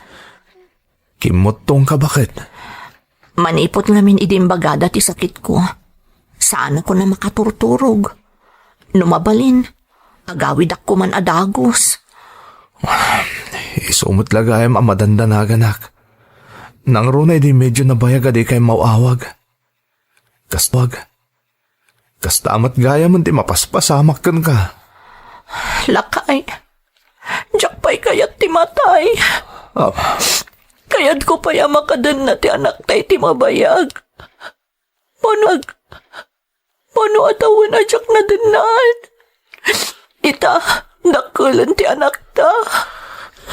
kimmuttongka, baket? Manipud ngamin idi imbagada ti sakitko, saanakon a makaturturog. No mabalin, agawidakon man a dagus. Isu met la gayam a madandanaganak. Nangruna idi medyo nabayag a dikay maw-awag. Kasta, kasta met gayam ti mapaspasamak kenka. Lakay, diak pay kayat ti matay. Ah. Kayatko pay a makadenna ti anakta iti mabayag. Mano ag-, mano a tawen a diak nadennaan? Ita, dakkelen ti anakta.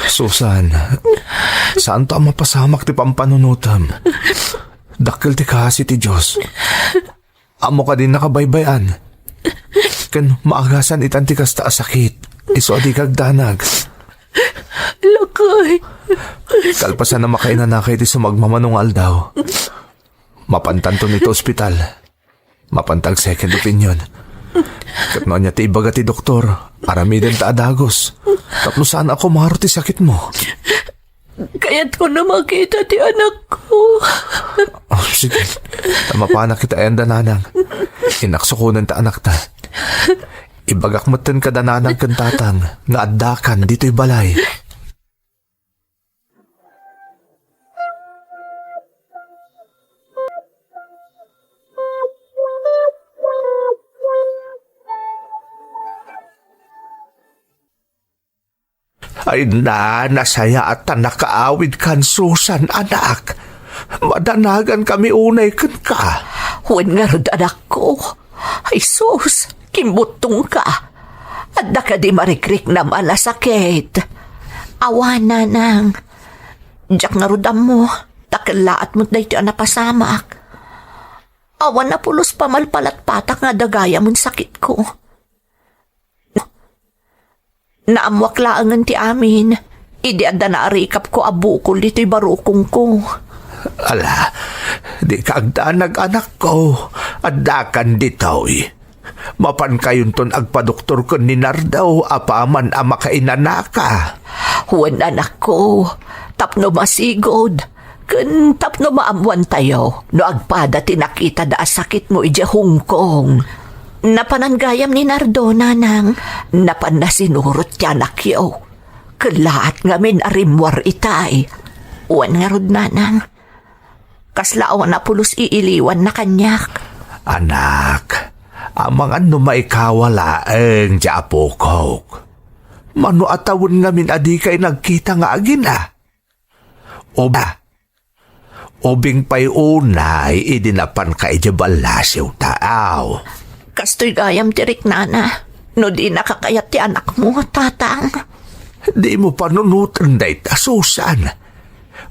Susan, saanto a mapasamak ti pampanunotem. Dakkel ti kaasi ti Dios. Ammok a dinna kabaybay-an. Ken maagasan itan ti kasta a sakit. Isu a dika agdanag. Lakay. Kalpasan a makainanaka iti sumagmamano nga aldaw, mapantanton iti ospital. Mapanta ag-second opinion. Ket no ania ti ibaga ti doktor, aramidenta a dagus. Tapno saan a kumaro ti sakitmo. Kayatko a makita ti anakko. Oh, sige. Ta mapanak ita ayan da nanang. Inakso kunen ta anakta. Ibagak metten kada nanang ken tatang nga addakan ditoy balay. Ay, na, nasayaat ta nakaawidkan, Susan, anak. Madanagankami unay kenka. Wen ngarud, anakko. Ay sus, kimbuttongka. Adda kadi marikriknam a nasakit? Awan, nanang. Diak ngarud ammo, ta kellaat met daytoy a napasamak. Awan a pulos pamalpalatpatak nga adda gayam sakitko. Naammoak laengen ti amin, idi adda naarikapko a bukol ditoy barukongko. Ala, dika agdanag, anakko. Addakan ditoy. Mapankayonton agpadoktor ken ni Nardo apaman a makainanaka. Wen, anakko, tapno masigud, ken tapno maammoantayo no agpada ti nakitada a sakitmo idiay Hong Kong. Napanan gayam ni Nardo, nanang. Napanna sinurot ti anakyo. Kellaat ngamin a rimmuar itay. Wen ngarud, nanang. Kasla awan a pulos iiliwanna kaniak. Anak, amangan no maikawa laeng ti apokok. Mano a tawen ngamin a dikay nagkita nga agina? Uba, ubing pay unay idi napanka idiay ballasiw, taaw. Kastoy gayam ti riknana, no dinaka kayat ti anakmo, tatang. Dimo panunoten dayta, Susan.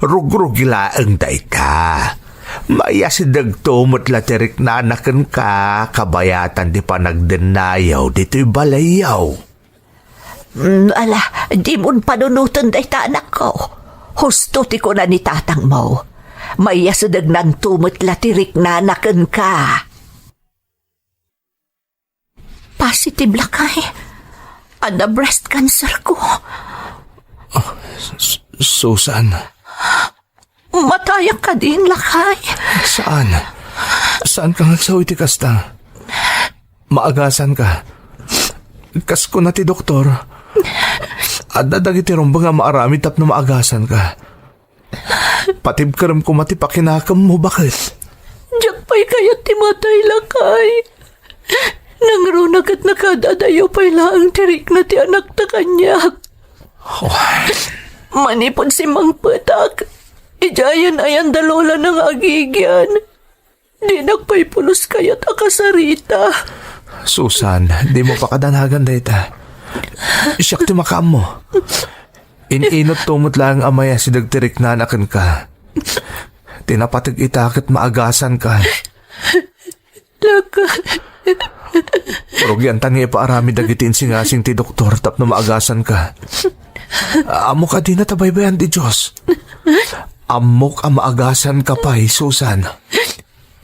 Rugrugi laeng dayta. Maiyasidegto met la ti riknana kenka kabayatan ti panagdennayo ditoy balayyo. Mm, ala, dimon panunoten dayta, anakko. Husto ti kuna ni tatangmo. Maiyasedegnanto met la ti riknana kenka. Positive, lakay. Adda breast cancer ko. Ah, S-, Susan. Matayak kadin, lakay. Saan? Saan ka nga agsaw iti kasta? Maagasan ka. Kas kuna ti doktor, adda dagiti rumbeng a maaramid tapno maagasan ka. Patibkerem koma ti pakinakemmo, baket. Diak pay kayat ti matay, lakay. Nangruna ket nakaad-adayo pay laeng ti rikna ti anakta kaniak. Oh. Manipud simmangpetak, idiay ayan-ayan da Lola nga agigian. Dinak pay pulos kayat a kasarita. Susan, dimo pakadanagan dayta. Siak ti makaammo. In-inutto met laeng a maiyasideg ti riknana kenka. Ti napateg ita ket maagasan ka. Lakay. Rugiantan nga ipaaramid dagiti insingasing ti doktor tapno maagasan ka. Ammok a dina ta baybay-an ti Dios. Ammok a maagasan ka pay, Susan.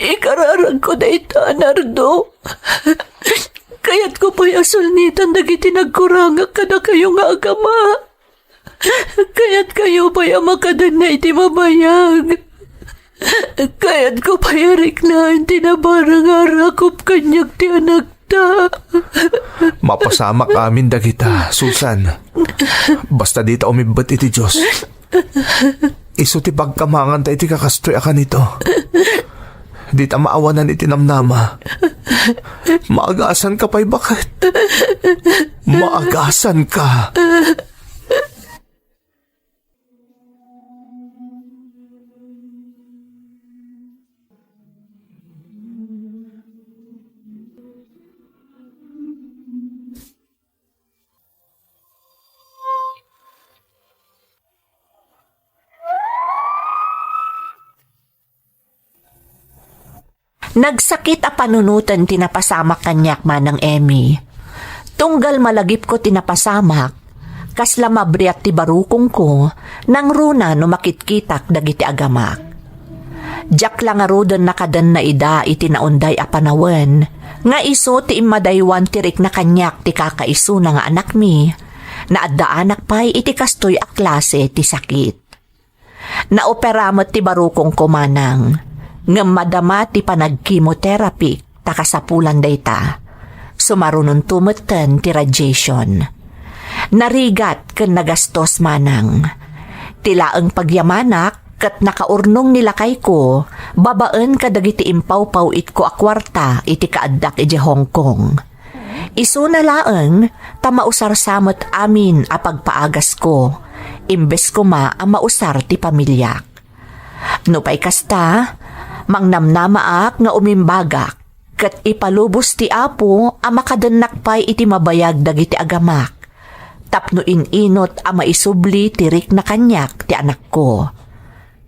Ikararagko dayta, Nardo. Kayatko pay a sulnitan dagiti nagkurangak kadakayo nga agama. Kayatkayo pay a makadenna iti mabayag. Kayatko pay a riknaen ti nabarang a arakop kaniak ti anakko. Mapasamak amin dagita, Susan. Basta dita umibbet iti Dios. Isu ti pagkamanganta iti kakastoy a kanito. Dita maawanan iti namnama. Maagasanka pay, baket. Maagasanka. Nagsakit a panunoten ti napasamak kaniak, Manang Emmy. Tunggal malagipko ti napasamak, kasla mabriak ti barukongko nangruna no makitkitak dagiti agamak. Diak la ngaruden nakadenna ida iti naunday a panawen, nga isu ti immadaywan ti rikna kaniak ti kakaisuna nga anakmi, naaddaanak pay iti kastoy a klase ti sakit. Naopera met ti barukongko, Manang, ngem madama ti panagchemotherapy ta kasapulan dayta. Sumarunonto metten ti radiation. Narigat ken nagastos, Manang. Ti laeng pagyamanak ket nakaurnong ni lakayko babaen kadagiti impawpaw-itko a kuarta iti kaaddak idiay Hong Kong. Isuna laeng ta mausar sa met amin a pagpaagasko, imbes koma a mausar ti pamiliak. Nupay kasta, mangnamnamaak nga umimbagak, ket ipalubos ti Apo a makadennak pay iti mabayag dagiti agamak, tapno in-inot a maisubli ti rikna kaniak ti anakko.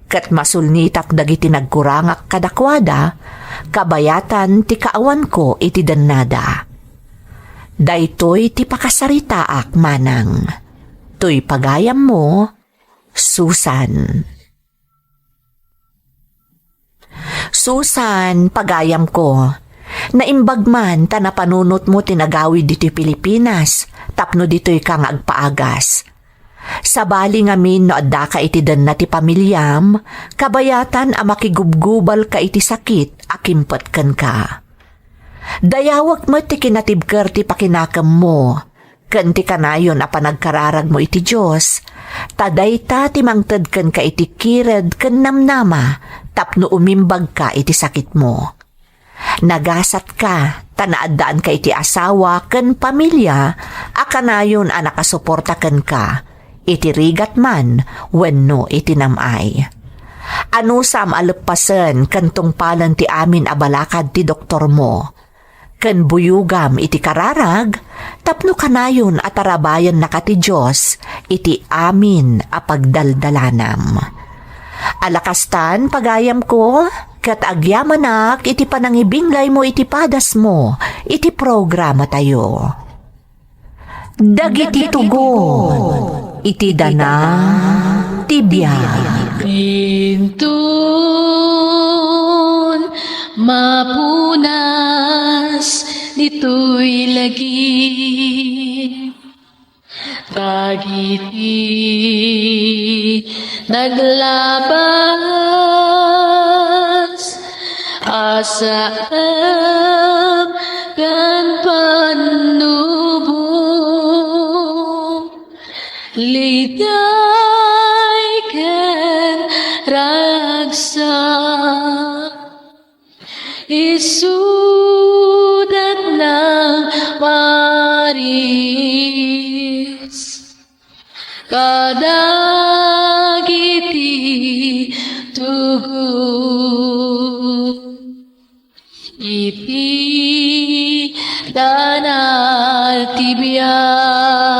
Ket masulnitak dagiti nagkurangak kadakuada, kabayatan ti kaawanko iti dennada. Daytoy ti pakasaritaak, Manang. Toy pagayammo, Susan. Susan, pagayamko, naimbag man ta napanunotmo ti nagawid ditoy Pilipinas tapno ditoyka nga agpaagas. Sabali ngamin no addaka iti denna ti pamiliam, kabayatan a makigubgubalka iti sakit a kimpet kenka. Dayawek met ti kinatibker ti pakinakemmo ken ti kanayon a panagkararagmo iti Dios, ta dayta ti mangted kenka iti kired ken namnama tapno umimbagka iti sakitmo. Nagasatka ta naaddaanka iti asawa ken pamilia a kanayon a nakasuporta kenka, iti rigat man wenno iti nam-ay. Anusam a leppasen ken tungpalen ti amin a balakad ti doktormo, ken buyogam iti kararag tapno kanayon a tarabayennaka ti Dios iti amin a pagdaldalanam. Ala kastan, pagayamko, ket agyamanak iti panangibinglaymo iti padasmo iti programatayo. Dagiti tugon iti dana ti biag. Inton mapunas ditoy lagip, dagiti naglabas, asam ken pannubo, ligay ken ragsak. Isudat nang maris kadagiti tugon iti dana ti biag.